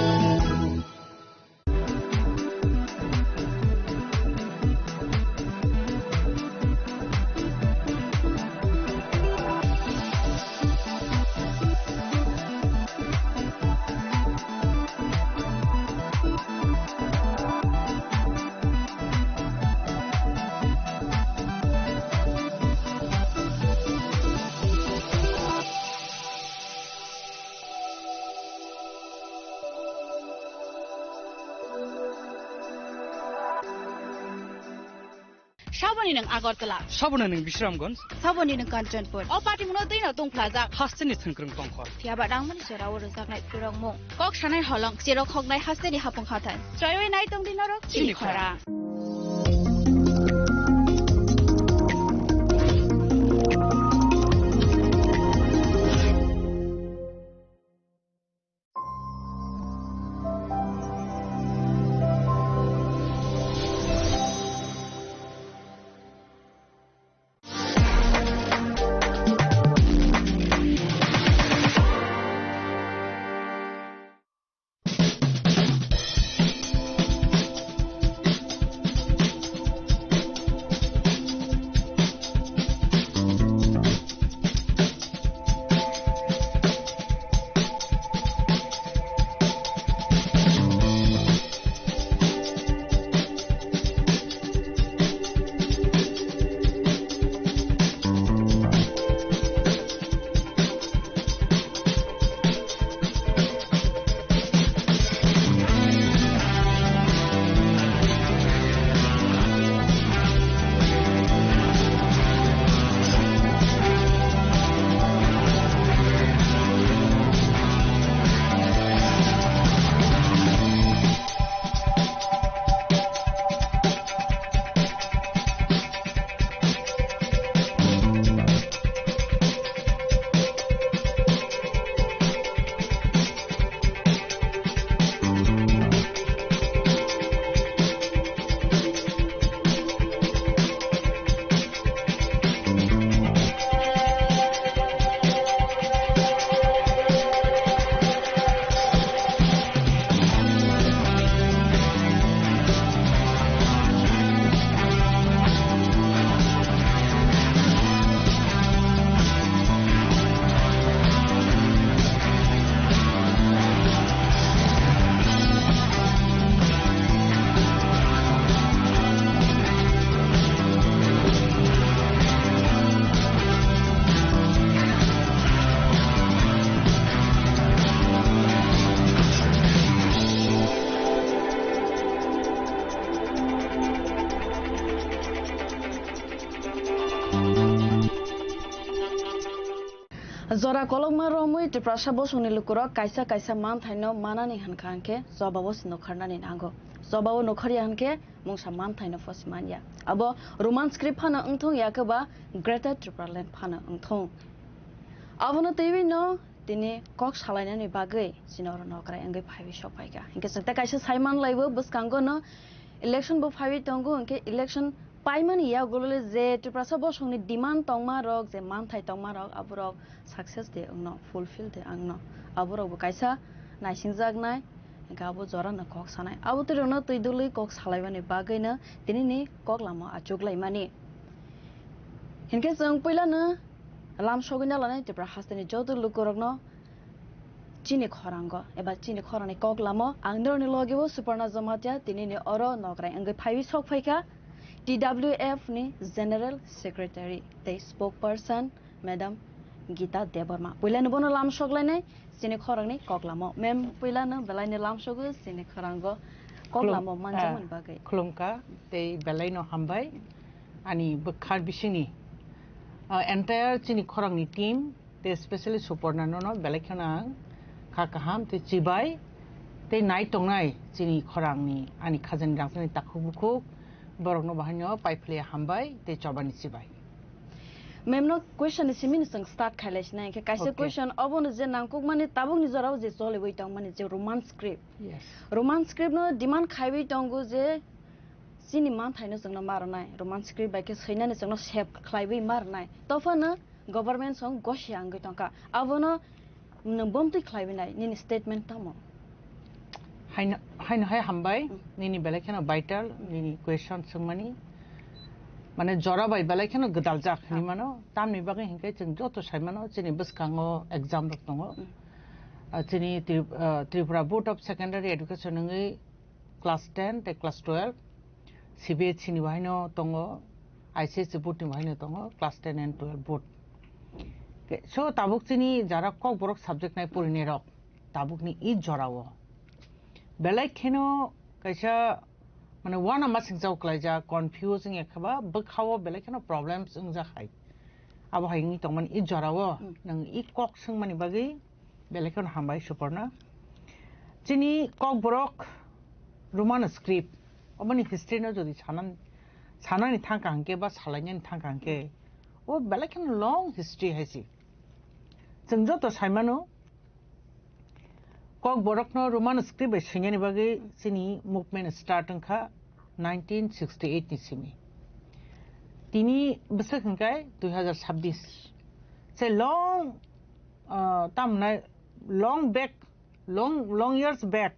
Saboni nwng Agartala. Saboni nwng Bisramganj. Saboni nwng Kanchanpur. O party muno twi no tongphlajak. Hasteni thwngkwrwng tongkho. Phiya ba nangmani jora o rwjaknai phirokmung. Kok sanai holong, cherok hoknai hasteni hapung hathai. Choiwi nai tongdi norok chini Chini khorang. Khorang. Jora kolokma romwi Tiprasa bosongni lukurok kaisa kaisa manthaino manani hwnkha hwnkhe jobabo se nukharnani nango. Jobabo nukharya hwnkhe mungsa manthaino phosi manya. Abo Roman script phano wngthung, yakhe ba Greater Tipraland phano wngthung. Abono twiwi no tini kok salainani bagwi chini oro nokrai wngwi phaiwi sokphaikha. Hinkhe chwng tei kaisa saiman laibo bwskango no election bo phaiwi tongo, hinkhe election paimani yagulo le je Tiprasa bosongni demand tongma rok, je manthai tongma rok, aborok success de wngno, fulfill de wngno, aborok bo kaisa naisingjaknai, hinkhe abo jorano kok sanai, abo twi rokno twi dului kok salaimani bagwino tinini kok lama achuk laimani. Hinkhe chwng puilano lam sogwi na lanai Tipra hasteni joto lukurokno chini khorango eba chini khorangni kok lamo ang norokni loge o Suparna Jamatia tinini oro nokrai wngwi phaiwi sok phaikha T W F ni General Secretary tei Spokesperson Madam Gita Debbarma. Puilano bono lam sok lainai chini khorangni kok lamo. Ma'am, puilano belaino lam sogo chini khorango kok Khulum-, lamo manjakmani ah, bagwi. Khulumkha tei belaino hambai ani bwkhar bisingni, ah, entire chini khorangni team tei specially Suparna nono belai kheno ang kha kaham tei chibai tei nai tongnai chini khorangni ani khajani rangchakni takhuk bukhuk borokno bahaino paiphlaiya hambai tei chobani chibai. Ma'am no question ni simi ni chwng start khailai sinai, hinkhe kaisa Okay. Question obono je nangkukmani tabukni jorao je choliwi tongmani je Roman script. Yes. Roman script no demand khaiwi tongo je chini manthaino chwngno ma rwnai, Roman script bai khe swinani chwngno save khlaiwi ma rwnai. Tophano government song gosi wngwi tongkha. Abono nwng bomtwi khlaiwi nai, nini statement tamo? Haino, haino hai hambai, Mm. nini belai kheno vital, nini question swngmani. Mane jora bai belai kheno gwdaljak Ah. hinwi mano. Tamni bagwi hinkhe chwng joto sai mano, chini bwskango exam rok tongo. Mm. Ah, chini Tri-, ah, Tripura Board of Secondary Education wngwi class ten tei class twelve, C B S E ni bahaino tongo, I C S E board ni bahaino tongo, class ten and twelve board. Ke-, so tabuk chini jara Kokborok subject nai porinai rok, tabuk ni i jora o belai kheno kaisa mane wana masing chao klaijak, confuse wngya khe ba bwkhao belai kheno problems wngjak hai. Abo hai wngwi tongmani i jorao nwng i kok swngmani bagwi belai kheno hambai Suporna. Chini Kokborok Roman script, oboni history no jodi sanan, sanani thangka hwnkhe ba salainani thangka hwnkhe, o belai kheno long history hai se. Chwng joto saimano, Kokborokno Roman script bai swinani bagwi chini movement start wngkha nineteen sixty-eight ni simi. Tini bwswk hwnkhe dui hazar sabbish. Se long, uh, tamnai long back, long, long years back,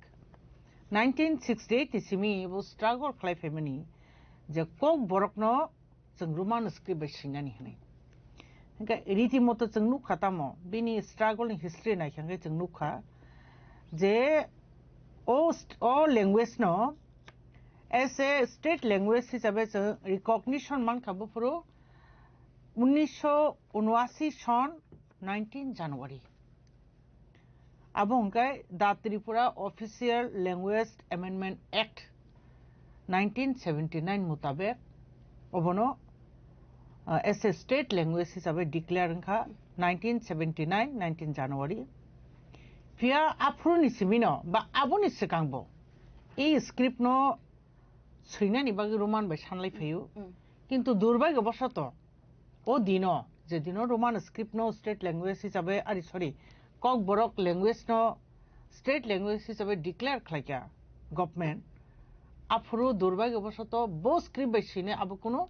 nineteen sixty-eight ni simi bo struggle khlai phaimani je Kokborokno chwng Roman script bai swinani hwnwi. Hwnkhe riti moto chwng nukha tamo, bini struggle ni history naikha hwnkhe chwng nukha je o st-, o language no as a state language hisabe chwng recognition mankha buphuru unnisho unwasi son nineteen January. Abo hwnkhe The Tripura Official Language Amendment Act nineteen seventy-nine mutabek obono, uh, as a state language hisabe declare wngkha nineteen seventy-nine, nineteen January. Phiya aphuruni simino ba aboni swkangbo ei script no swinani bagwi Roman bai sanlai phaio. Kintu durbagyo bosoto o dino, je dino Roman script no state language hisabe, ari, sorry, Kokborok language no state language hisabe declare khlaikha government, aphuru durbagyo bosoto bo script bai swinai abo kunu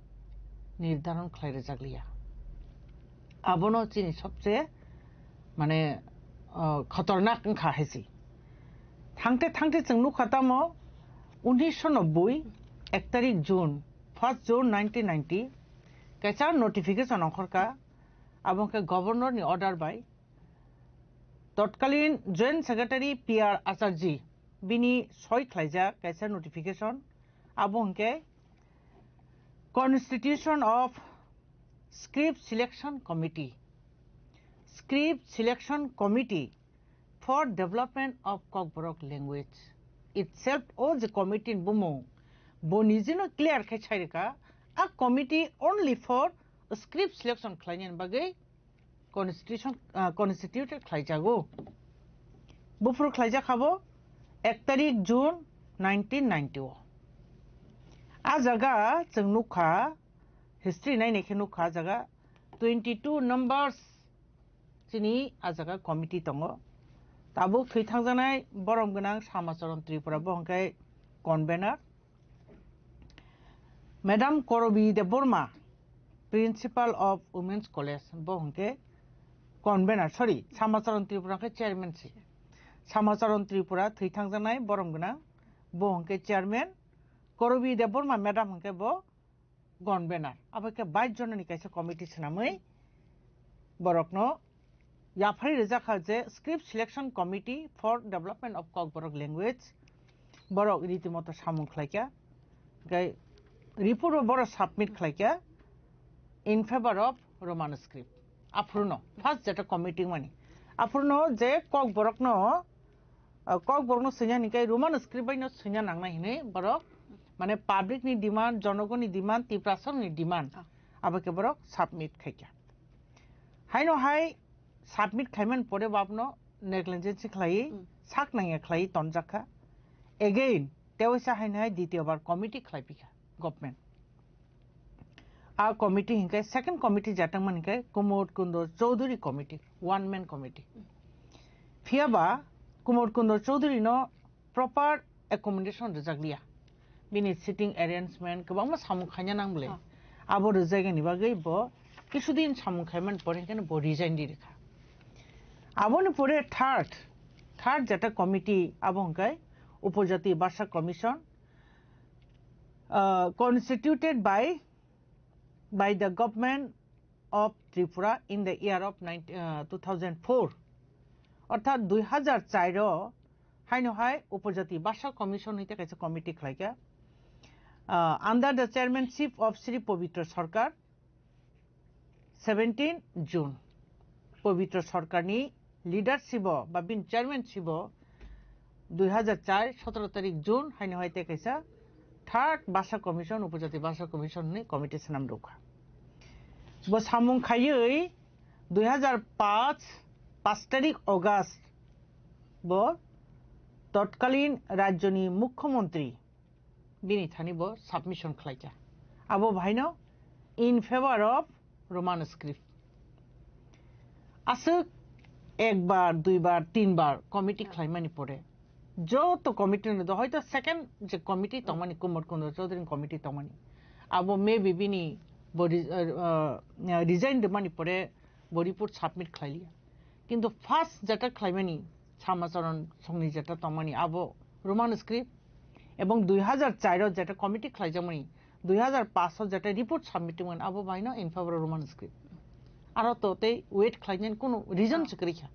nirdharon khlai rwjakliya. Abono chini sobse mane, uh, khotornak wngkha hai se. Thangte thangte chwng nukha tamo, unnisho nobboi, ek tarik June, first June nineteen ninety, kaisa notification ongkhorkha, abo hwnkhe Governor ni order bai totkalin Joint Secretary P R Acharji bini soi khlaijak kaisa notification, abo hwnkhe Constitution of Script Selection Committee, Script Selection Committee for Development of Kokborok Language itself, o je committee ni bumung, bo nijino clear khai sai rwkha, a committee only for script selection khlainani bagwi constitution, ah, constituted khlaijago. Buphuru khlaijak habo ek tarik June nineteen ninety o. A jaga chwng nukha, history nainai khe nukha, a jaga twenty two numbers chini a jaga committee tongo. Tabuk thwi thangjaknai borom gwnang Samacharan Tripura, bo hwnkhe convener. Madam Korobi Debbarma, Principal of Women's College, bo hwnkhe convener, sorry, Samacharan Tripura hwnkhe chairman se. Samacharan Tripura thwi thangjaknai borom gwnang, bo hwnkhe chairman, Korobi Debbarma madam hwnkhe bo convener. Abo khe bais jonani kaisa committee swnamwi borokno yaphari rijak kha je Script Selection Committee for Development of Kokborok Language, borok riti moto samung khlaikha, hwnkhe report bo borok submit khlaikha in favor of Roman script. Aphuruno first jeta committee mani, aphuruno je Kokborokno, uh, Kokborokno swinani khe Roman script bai no swina nangnai hinwi borok, mane, public ni demand, jonogoni demand, Tiprasani demand, abo khe borok submit khaikha. Haino hai submit khaimani pore bo abono negligence khlaiwi, sak nangya khlaiwi tonjakha. Again, tewaisa haino hai ditiyo bar committee khlaiphikha government. A committee hinkhe second committee jatangmani hinkhe Kumud Kundo Chowdhury committee, one man committee. Phiyaba Kumud Kundo Chowdhury no proper accommodation rwjakliya. Bini sitting arrangement kwbangma samung khaina nang bwle. Abo rwjakgani bagwi bo kisudin samung khaimani pore hinkhe bo resign di rwkha. Aboni pore third, third jeta committee abo hinkhe Upojati Basa Commission, uh, constituted by, by the government of Tripura in the year of nineteen, uh, two thousand four, orthat dui hazar char o haino hai Upojati Basa Commission hwnkhe kaisa committee khlaikha, uh, under the chairmanship of Shri Pabitra Sarkar, seventeen June, Pabitra Sarkarni leadership o ba bini chairmanship o dui hazar char sotoro tarik June haino hai tei kaisa Third Bhasha Commission, Upojati Bhasha Commission ni committee swnam rwkha. Bo samung khaiwi dui hazar paanch, paanch tarik August bo totkalin rajyoni mukhyamantri bini thani bo submission khlaikha. Abo bahaino in favor of Roman script. Aswk ekbar, duibar, tinbar committee khlaimani pore, joto committee no do hoito second je committee tongmani, Kumar Kundra Chaudhary committee tongmani, abo maybe bini bo re-, uh, uh, resign rwmani pore bo report submit khlailiya. Kintu first jeta khlaimani Samacharan songni jeta tongmani abo Roman script, ebong dui hazar char o jeta committee khlaijakmani, dui hazar paanch o jeta report submit tongmani abo baino in favor of Roman script. Aro to tei wait khlainani kunu reason se kwrwi kha.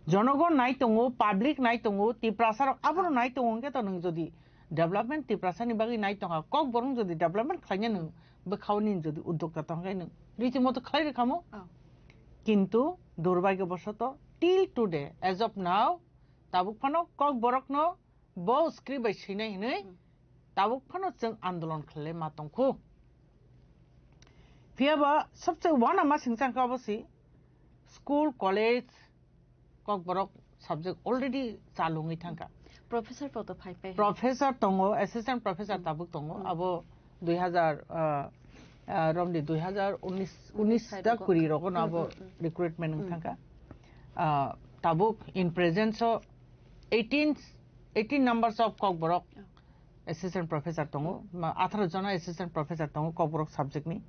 Jonogon nai tongo, public nai tongo, Tiprasa rok abono nai tongo, hwnkhe to nwng jodi development Tiprasa ni bagwi nai tongkha, Kokborok jodi development khlainani bwkhao nini jodi uddokta tongkha, nwng riti moto khlai rwkhamo. Oh. Kintu durbhagyo bosoto till today, as of now, tabuk phano Kokborokno bo script bai swinai hinwi Hmm. tabuk phano chwng andolon khlai ma tongkhu. Phiya ba sabse wana ma singchang ka bosi school, college, Kokborok subject already chalungwi thangkha. Professor poto phai phai. Professor tongo, assistant professor Hmm. tabuk tongo. Hmm. Abo dui hazar, ah, ah, romdi dui hazar unis, unis Unis da side kuri rogo no Hmm, abo hmm, hmm. recruitment Hmm. thangkha. Ah, tabuk in presence o eighteen, eighteen numbers of Kokborok Oh. assistant professor tongo, ma, atharo jona assistant professor tongo Kokborok subject ni.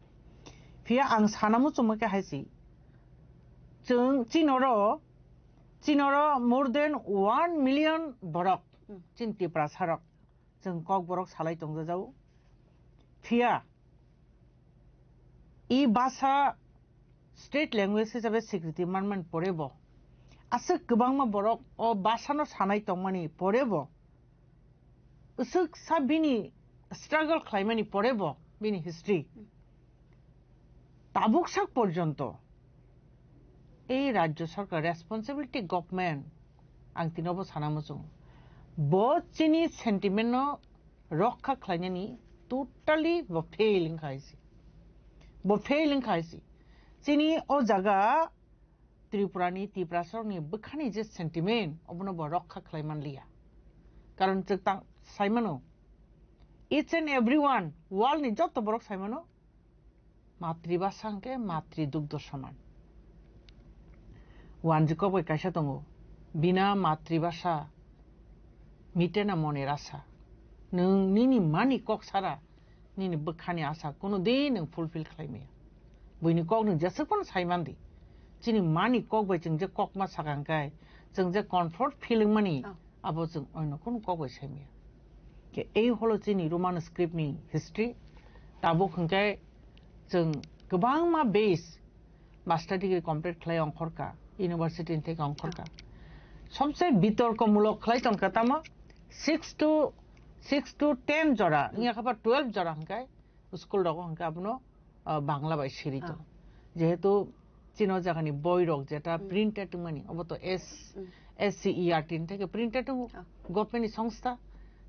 Phiya ang sana muchungma khe hai si. Chwng chinoro, chinoro more than one million borok, Hmm. chin Tiprasa rok, chwng Kokborok salai tongjajao. Phiya, i bhasha state language hisabe swikriti manmani pore bo, aswk kwbangma borok o bhasha no sanai tongmani pore bo, aswk sa bini struggle khlaimani pore bo, bini history. Tabuk sak porjonto ei rajyo sarkar, responsibility government, ang tinobo sana muchung, bo chini sentiment no rokha khlainani totally bo fail wngkha hai se. Bo fail wngkha hai se. Chini o jaga Tripura ni, Tiprasarok ni bwkhani je sentiment, obono bo rokha khlai man liya. Karon chwng tang sai mano, each and everyone, world ni joto borok sai mano, matribhasha hwnkhe matri dugdho soman. Wanjwi kok bai kaisa tongo, bina matribhasha mitena moner asha. Nwng nini mani kok sara, nini bwkhani asha kunu din nwng fulfill khlai maya. Buini kok nwng jeswk phano sai man di. Chini mani kok bai chwng je kok ma sakha hwnkhe, chwng je comfort feeling mani, Oh. abo chwng oino kunu kok bai sai maya. Khe ei holo chini Roman script ni history. Tabuk hwnkhe chwng kwbangma base master degree complete khlai ongkhorkha, university ni theke ongkhorkha. Somse bitorko mulok khlai tongkha tamo six to, six to ten jora, wngya kha ba twelve jora hwnkhe school rogo hwnkhe abono, ah, Bangla bai siri tong. Ah. Jehetu chini o jaga ni boi rok jeta Hmm. printed wngmani, obo to S, Hmm. S C E R T ni theke printed wngo. Ah. Government ni songstha.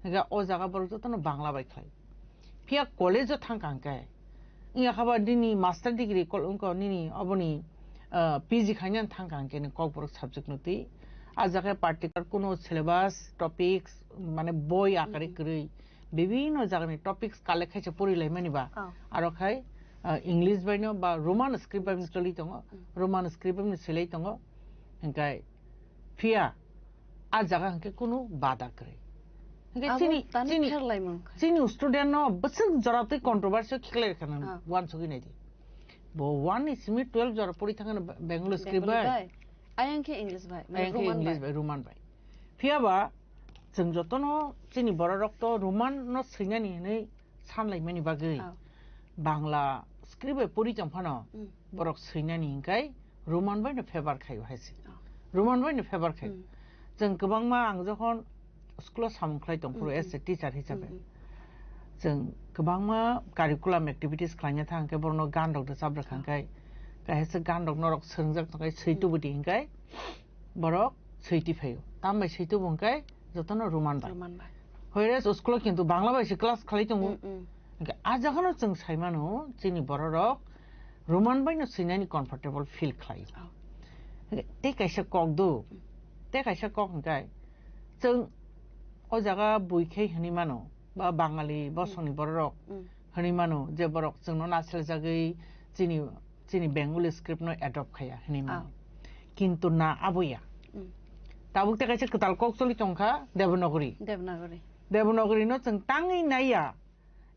Hingke o jaga borok jotono Bangla bai khlai. Phiya college o thang kang khe, wngya kha ba nini master degree kol-, wngkha nini oboni, ah, P G khainani thang kang khe ni Kokborok subject no twi. A jaga particular kuno syllabus, topics, mane boi akare Hmm. kwrwi bibinno jagani topics collect khaise porilaimani ba. Oh. Aro khai, ah, English baino ba Roman script baino choli tongo, Hmm. Roman script baino silai tongo. Hingkai phiya a jaga hingke kunu bada kwrwi. Hingke Abo chini, tani chini, pherlaimung kha. Chini student no bwswk jora twi controversy khiklai rwkha nang Ah. uansugwi naidi. Bo one ni simi twelve jora pori thangano Bengali script Bengali bai. bai. Ayang khe English bai, mane Ayang khe Roman English bai. bai, Roman bai. Phiya ba, chwng jotono chini borok rok to Roman no swinani hinwi sanlaimani bagwi Oh. Bangla script bai pori tong phano Mm. borok swinani hinkai Roman bai no favor khaio hai se. Oh. Roman bai no favor khaio. Mm. Chwng kwbangma ang jokhon school o samung khlai tong phuru Mm, as a mm. teacher hisabe. Mm, mm. Chwng kwbangma curriculum activities khlaina thang khe borokno gan rok rwchap rwkha Oh. khe, kaisa gan rok norok swrwngjak tong khe swi Mm. tubu di hinkai borok swi ti phaio. Tambai swi tubu hinkai jotono Roman bai. Roman bai. Whereas school o kintu Bangla bai se class khlai tongo. Mm, mm. Hingke a jaga no chwng sai mano, chini borok rok Roman bai no swinani comfortable feel khlai. Oh. Hingke tei kaisa kok do, tei kaisa kok hingke chwng o jaga bui khe hwnwi mano, ba Bangali bosongni borok rok Mm. hwnwi mano, je borok chwngno naseljagwi chini, chini Bengali script no adopt khaya hwnwi mano. Oh. Kintu na abo ya. Mm. Tabuk tei kaisa kwtal kok choli tongkha Devanagari. Devanagari. Devanagari no chwng tangwi naiya,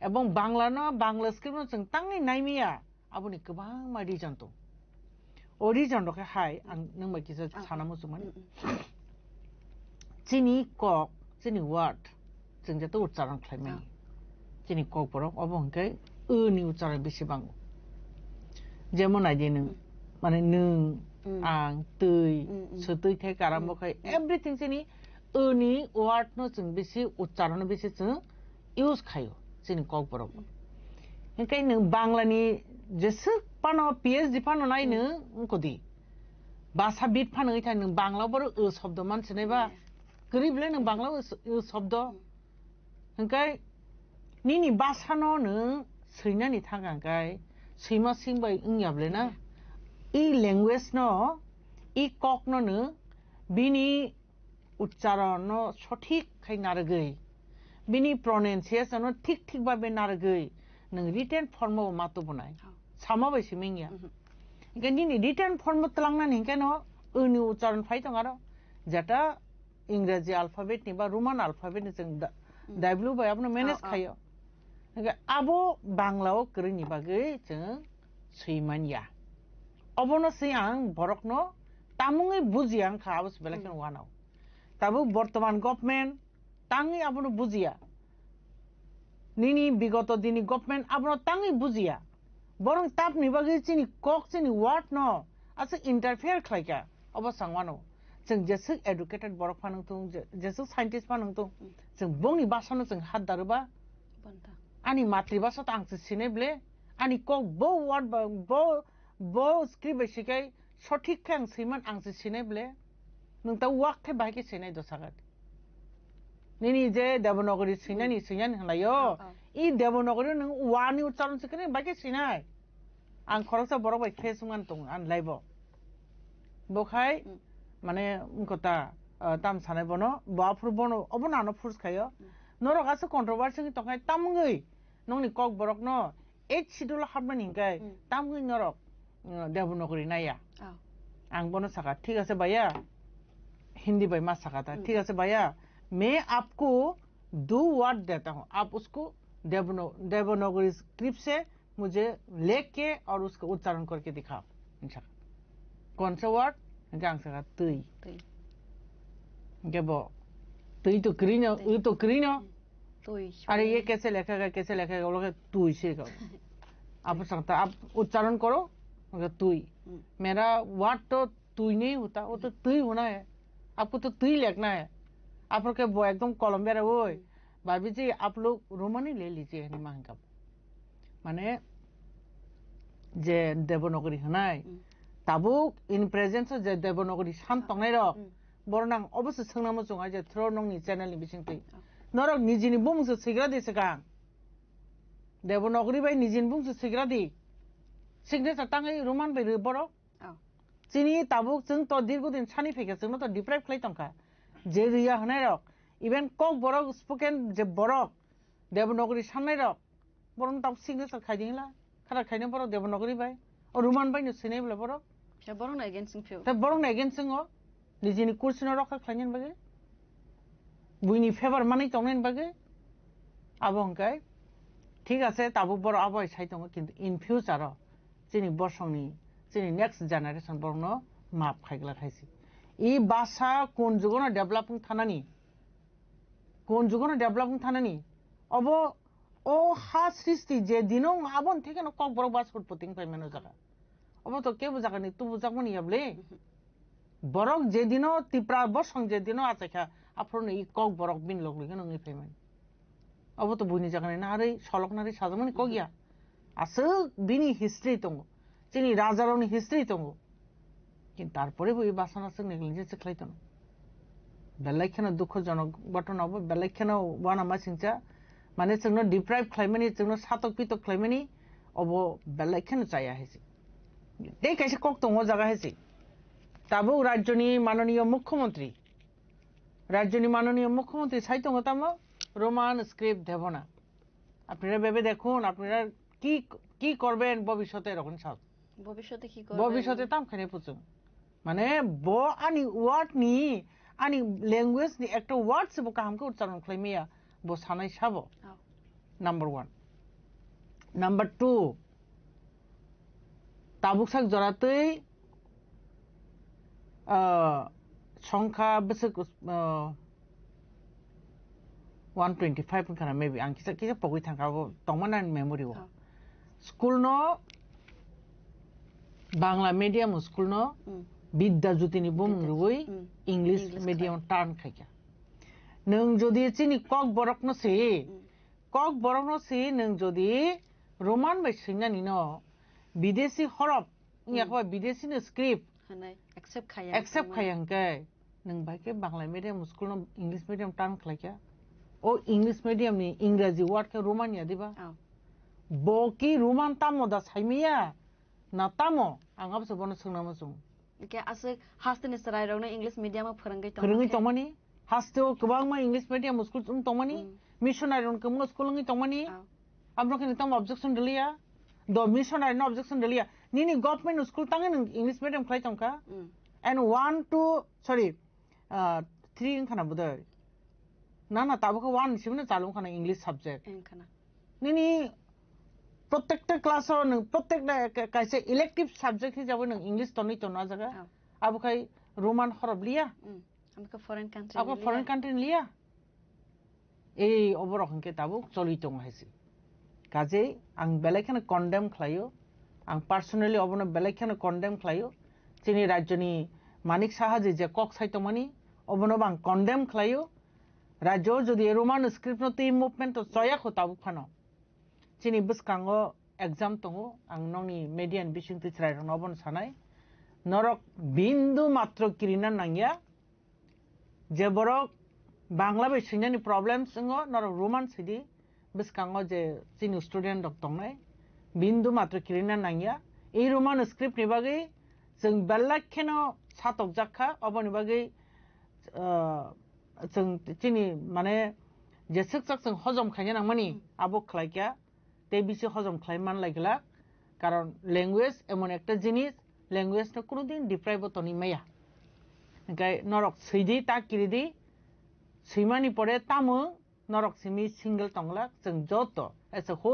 ebong Bangla no, Bangla script no chwng tangwi naimaya, aboni kwbangma reason tong. O reason rok khe hai, ang nwng bai kisa Ah. sana muchungmani. Mm, mm. Chini kok, chini word, chwng jeto uchcharon khlaimani. Ah. Chini kok borok, obo hwnkhe o ni uchcharon bisi bango. Jemon naidi nwng, Mm. mane nwng, Mm. ang, twi, Mm, mm. swtwi thai karambo Mm, khai, mm. everything chini o ni word no chwng bisi uchcharon bisi chwng use khaio chini kok borok. Hingke nwng Bangla ni jeswk phano P H D phano nai nwng wngkodi. Basa bit phano wngkha nwng Bangla borok o sobdo man sinai ba. Yeah. Kwrwi bwle nwng Bangla o s-, o sobdo. Hingke nini basa no nwng swinani thang hingke swima swing bai wngya bwle na. Yeah. I language no, i kok no nwng bini uchcharon no sothik khai narwgwi, bini pronunciation no thik thik babe narwgwi, nwng written form o ma tubunai. Oh. Sama bai simi wngya. Mhm. Hingke nini written form o twlangnani hingke no, o ni uchcharon phai tong aro, jeta Ingreji alphabet ni ba Roman alphabet ni chwng da-, Mm. W bai abono manage Oh, oh. khaio. Hingke abo Bangla o kwrwini bagwi chwng swi manya. Obono se ang borokno tamungwi bujiya wngkha, abo se belai kheno Mm. wanao. Tabuk bortoman government tangwi abono bujiya. Nini bigoto dini government abono tangwi bujiya. Borok tapni bagwi chini kok, chini word no aswk interfere khlaikha. Obo sangwano. Chwng jeswk educated borok phano wngthung, je-, jeswk scientist phano wngthung, Mm. chwng bongni basa no chwng hat daruba. Bonta. Ani matri basa to ang se sinai ble. Ani kok bo word ba, bo, bo script bai sikai sothik khe ang swiman ang se sinai ble. Nwng ta wak khe bahai khe sinai do sagat. Nini je Devanagari swinani, swinani hwnlaio. Oh, oh. I Devanagari nwng wa ni uchcharon se khe bahai khe sinai. Ang khoroksa borok bai face wngmani tongo ani life o. Bo khai, Mm. mane, wngkha ta, ah, tam sanai bono, bo aphuru bono, obo nano force khaio. Mm. Norok aswk controversy wngwi tongkhai, tamungwi nokni kok borokno eighth schedule hapmani hingkhai, Mm. tamungwi norok, mm, Devanagari naiya. Oh. Ang bono saka, "Thik ase bhaiya," Hindi bai ma saka ta, Mm. "Thik ase bhaiya, main aapko do word deta hoon, aap usko Devano-, Devanagari script se mujhe lekh ke aur uska uchcharan karke dikhao." Hinsa. "Kaun sa word?" Hinsa ang saka, "Twi." Twi. Hinke bo, "Twi to krino, Twi. U to krino." Twi. Are ye kaise lekha gaya, kaise lekha gaya, ulo ke twi se ka. Aap sangta, "Aap uchcharan karo," hinke twi. Hmm. "Mera word to twi nahi hota, wo to twi hona hai. Aapko to twi lekhna hai." Aphuru ke bo ekdom kolom bera oi. Hmm. "Bhabi ji, aap log Romani le lijiye," hinwi ma hinka. Mane, je Devanagari hwnai, Hmm. tabuk in presence o je Devanagari san tongnai rok, Hmm. borok nang obo se swngna muchung ai je through nokni channel ni bisingtwi. Oh. Norok nijini bumung se swigra di swkang. Devanagari bai nijini bumung se swigra di. Signature tangwi Roman bai rw borok. Oh. Chini tabuk chwng to dirgo din sani phaikha, chwngno to deprive khlai tongkha. Je rwya hwnai rok, even kok borok spoken je borok, Devanagari sannai rok, borokno tabuk signature khai di hwnla, khara khaina borok Devanagari bai, o Roman bai no swinai bwla borok. Khe borokno against wng phio. Tei borokno against wngo, nijini kursi no rokha khlainani bagwi, buini favor manwi tongnani bagwi, abo hwnkhe thik ase, tabuk borok abo hai sai tongo, kintu in future o chini bosongni, chini next generation borokno maaf khai glak hai se. I basa kun jugo no develop wng thanani, kun jugo no develop wng thanani. Obo o ha srishti je dino wng aboni theke no kok borok bas utpoti wng phai mano jaga. Obo to kebo jaga ni tubu jakmani ya bwle. Borok je dino Tipra bosong je dino achaikha, aphuru no i kok borok bini log logino wngwi phai mani. Obo to buini jaga ni narwi, solok narwi sajakmani kok ya. Aswk bini history tongo. Chini raja rokni history tongo. Kintu tarpore bo i basa no aswk negligence khlai tono. Belai kheno dukhojonok ghotona obo, belai kheno uanama singcha. Mane chwngno deprive khlaimani, chwngno satok pitok khlaimani, obo belai kheno chaya hai se. Tei kaisa kok tongo o jaga hai se. Tabuk rajyoni manoniyo mukhyamantri, rajyoni manoniyo mukhyamantri sai tongo tamo Roman script debona. আপনারা ভেবে দেখুন, আপনারা কি, কি করবেন ভবিষ্যতে, এরকম সব। ভবিষ্যতে কি করবেন? ভবিষ্যতে তাম খানে পুচুং। মানে, bo ani word ni, ani language ni ekta word se bo kaham khe uchcharon khlai maya, bo sanai sabo. Oh. Number one. Number two, tabuk sak jora twi, ah, songkha bwswk, ah, one twenty five wngkha na, maybe ang kisa, kisa pogwi thangkha, abo tongmani ani memory o. Oh. School no, Bangla medium school no, Hmm. Bidya Jyoti ni bumung Bidya rwui Jyoti. Hmm. English English medium khlai. Turn khaikha. Nwng jodi chini Kokborok no se, Hmm. Kokborok no se nwng jodi Roman bai swinani no, bidesi horop, wngya Hmm. khe bidesi ni script Hanai, accept khaya accept wngkha khaya hwnkhe, nwng bai khe Bangla medium school no English medium turn khlaikha. O English medium ni Engraji word khe Roman ya diba? Oh. Bo ki Roman tamo da saimaya? Na tamo? Ang abose bono swngna muchung. Hwnkhe aswk hasteni chwrairokno English medium o phwrwngwi tongma Phwrwngwi khe? Tongmani? Hasteo kwbangma English medium school wng tongmani? Mm. Missionary rok kwbangma school wngwi tongmani? Ah. Abro khe tamo objection rwliya? Do missionary no objection rwliya? Nini government school tangwi nwng English medium khlai tongkha? Mm. And one, two, sorry, ah, three wngkha na bodoi? Na, na, tabuk khe one ni simi no chalu wngkha na English subject. Wngkha na. Nini protekta class o nwng protekta ka-, kaisa elective subject hisabe nwng English tonwi tono ah jaga. Oh. Abo khai Roman horop liya. Mm. Abo khe foreign country Abo ni foreign liya. Country ni liya. Ei oborok hwnkhe tabuk choli tongo hai se. Kajei ang belai kheno condemn khlaio. Ang personally obono belai kheno condemn khlaio. Chini rajyoni Manik Saha je, je kok sai tongmani, obono bo ang condemn khlaio. Rajyo jodi Roman script no twi movement to choya kho tabuk phano. Chini bwskango exam tongo, ang nokni media ni bisingtwi chwrairokno obono sanai. Norok bindu matro kirina nangya, je borok Bangla bai swinani problems wngo, norok Roman swidi, bwskango je chini student rok tongnai, bindu matro kirina nangya. I Roman script ni bagwi chwng belai kheno satokjak kha, oboni bagwi, ah, chwng chini, mane, je swkchak chwng hojom khaina nangmani, Hmm. Abo khlai kha, tei bisi hojom khlai man lai glak. Karon language emon ekta jinis, language no kuno din deprive o tonwi maya. Hwnkhe norok swidi, ta kiridi, swimani pore tamo norok simi single tong glak, chwng joto as a whole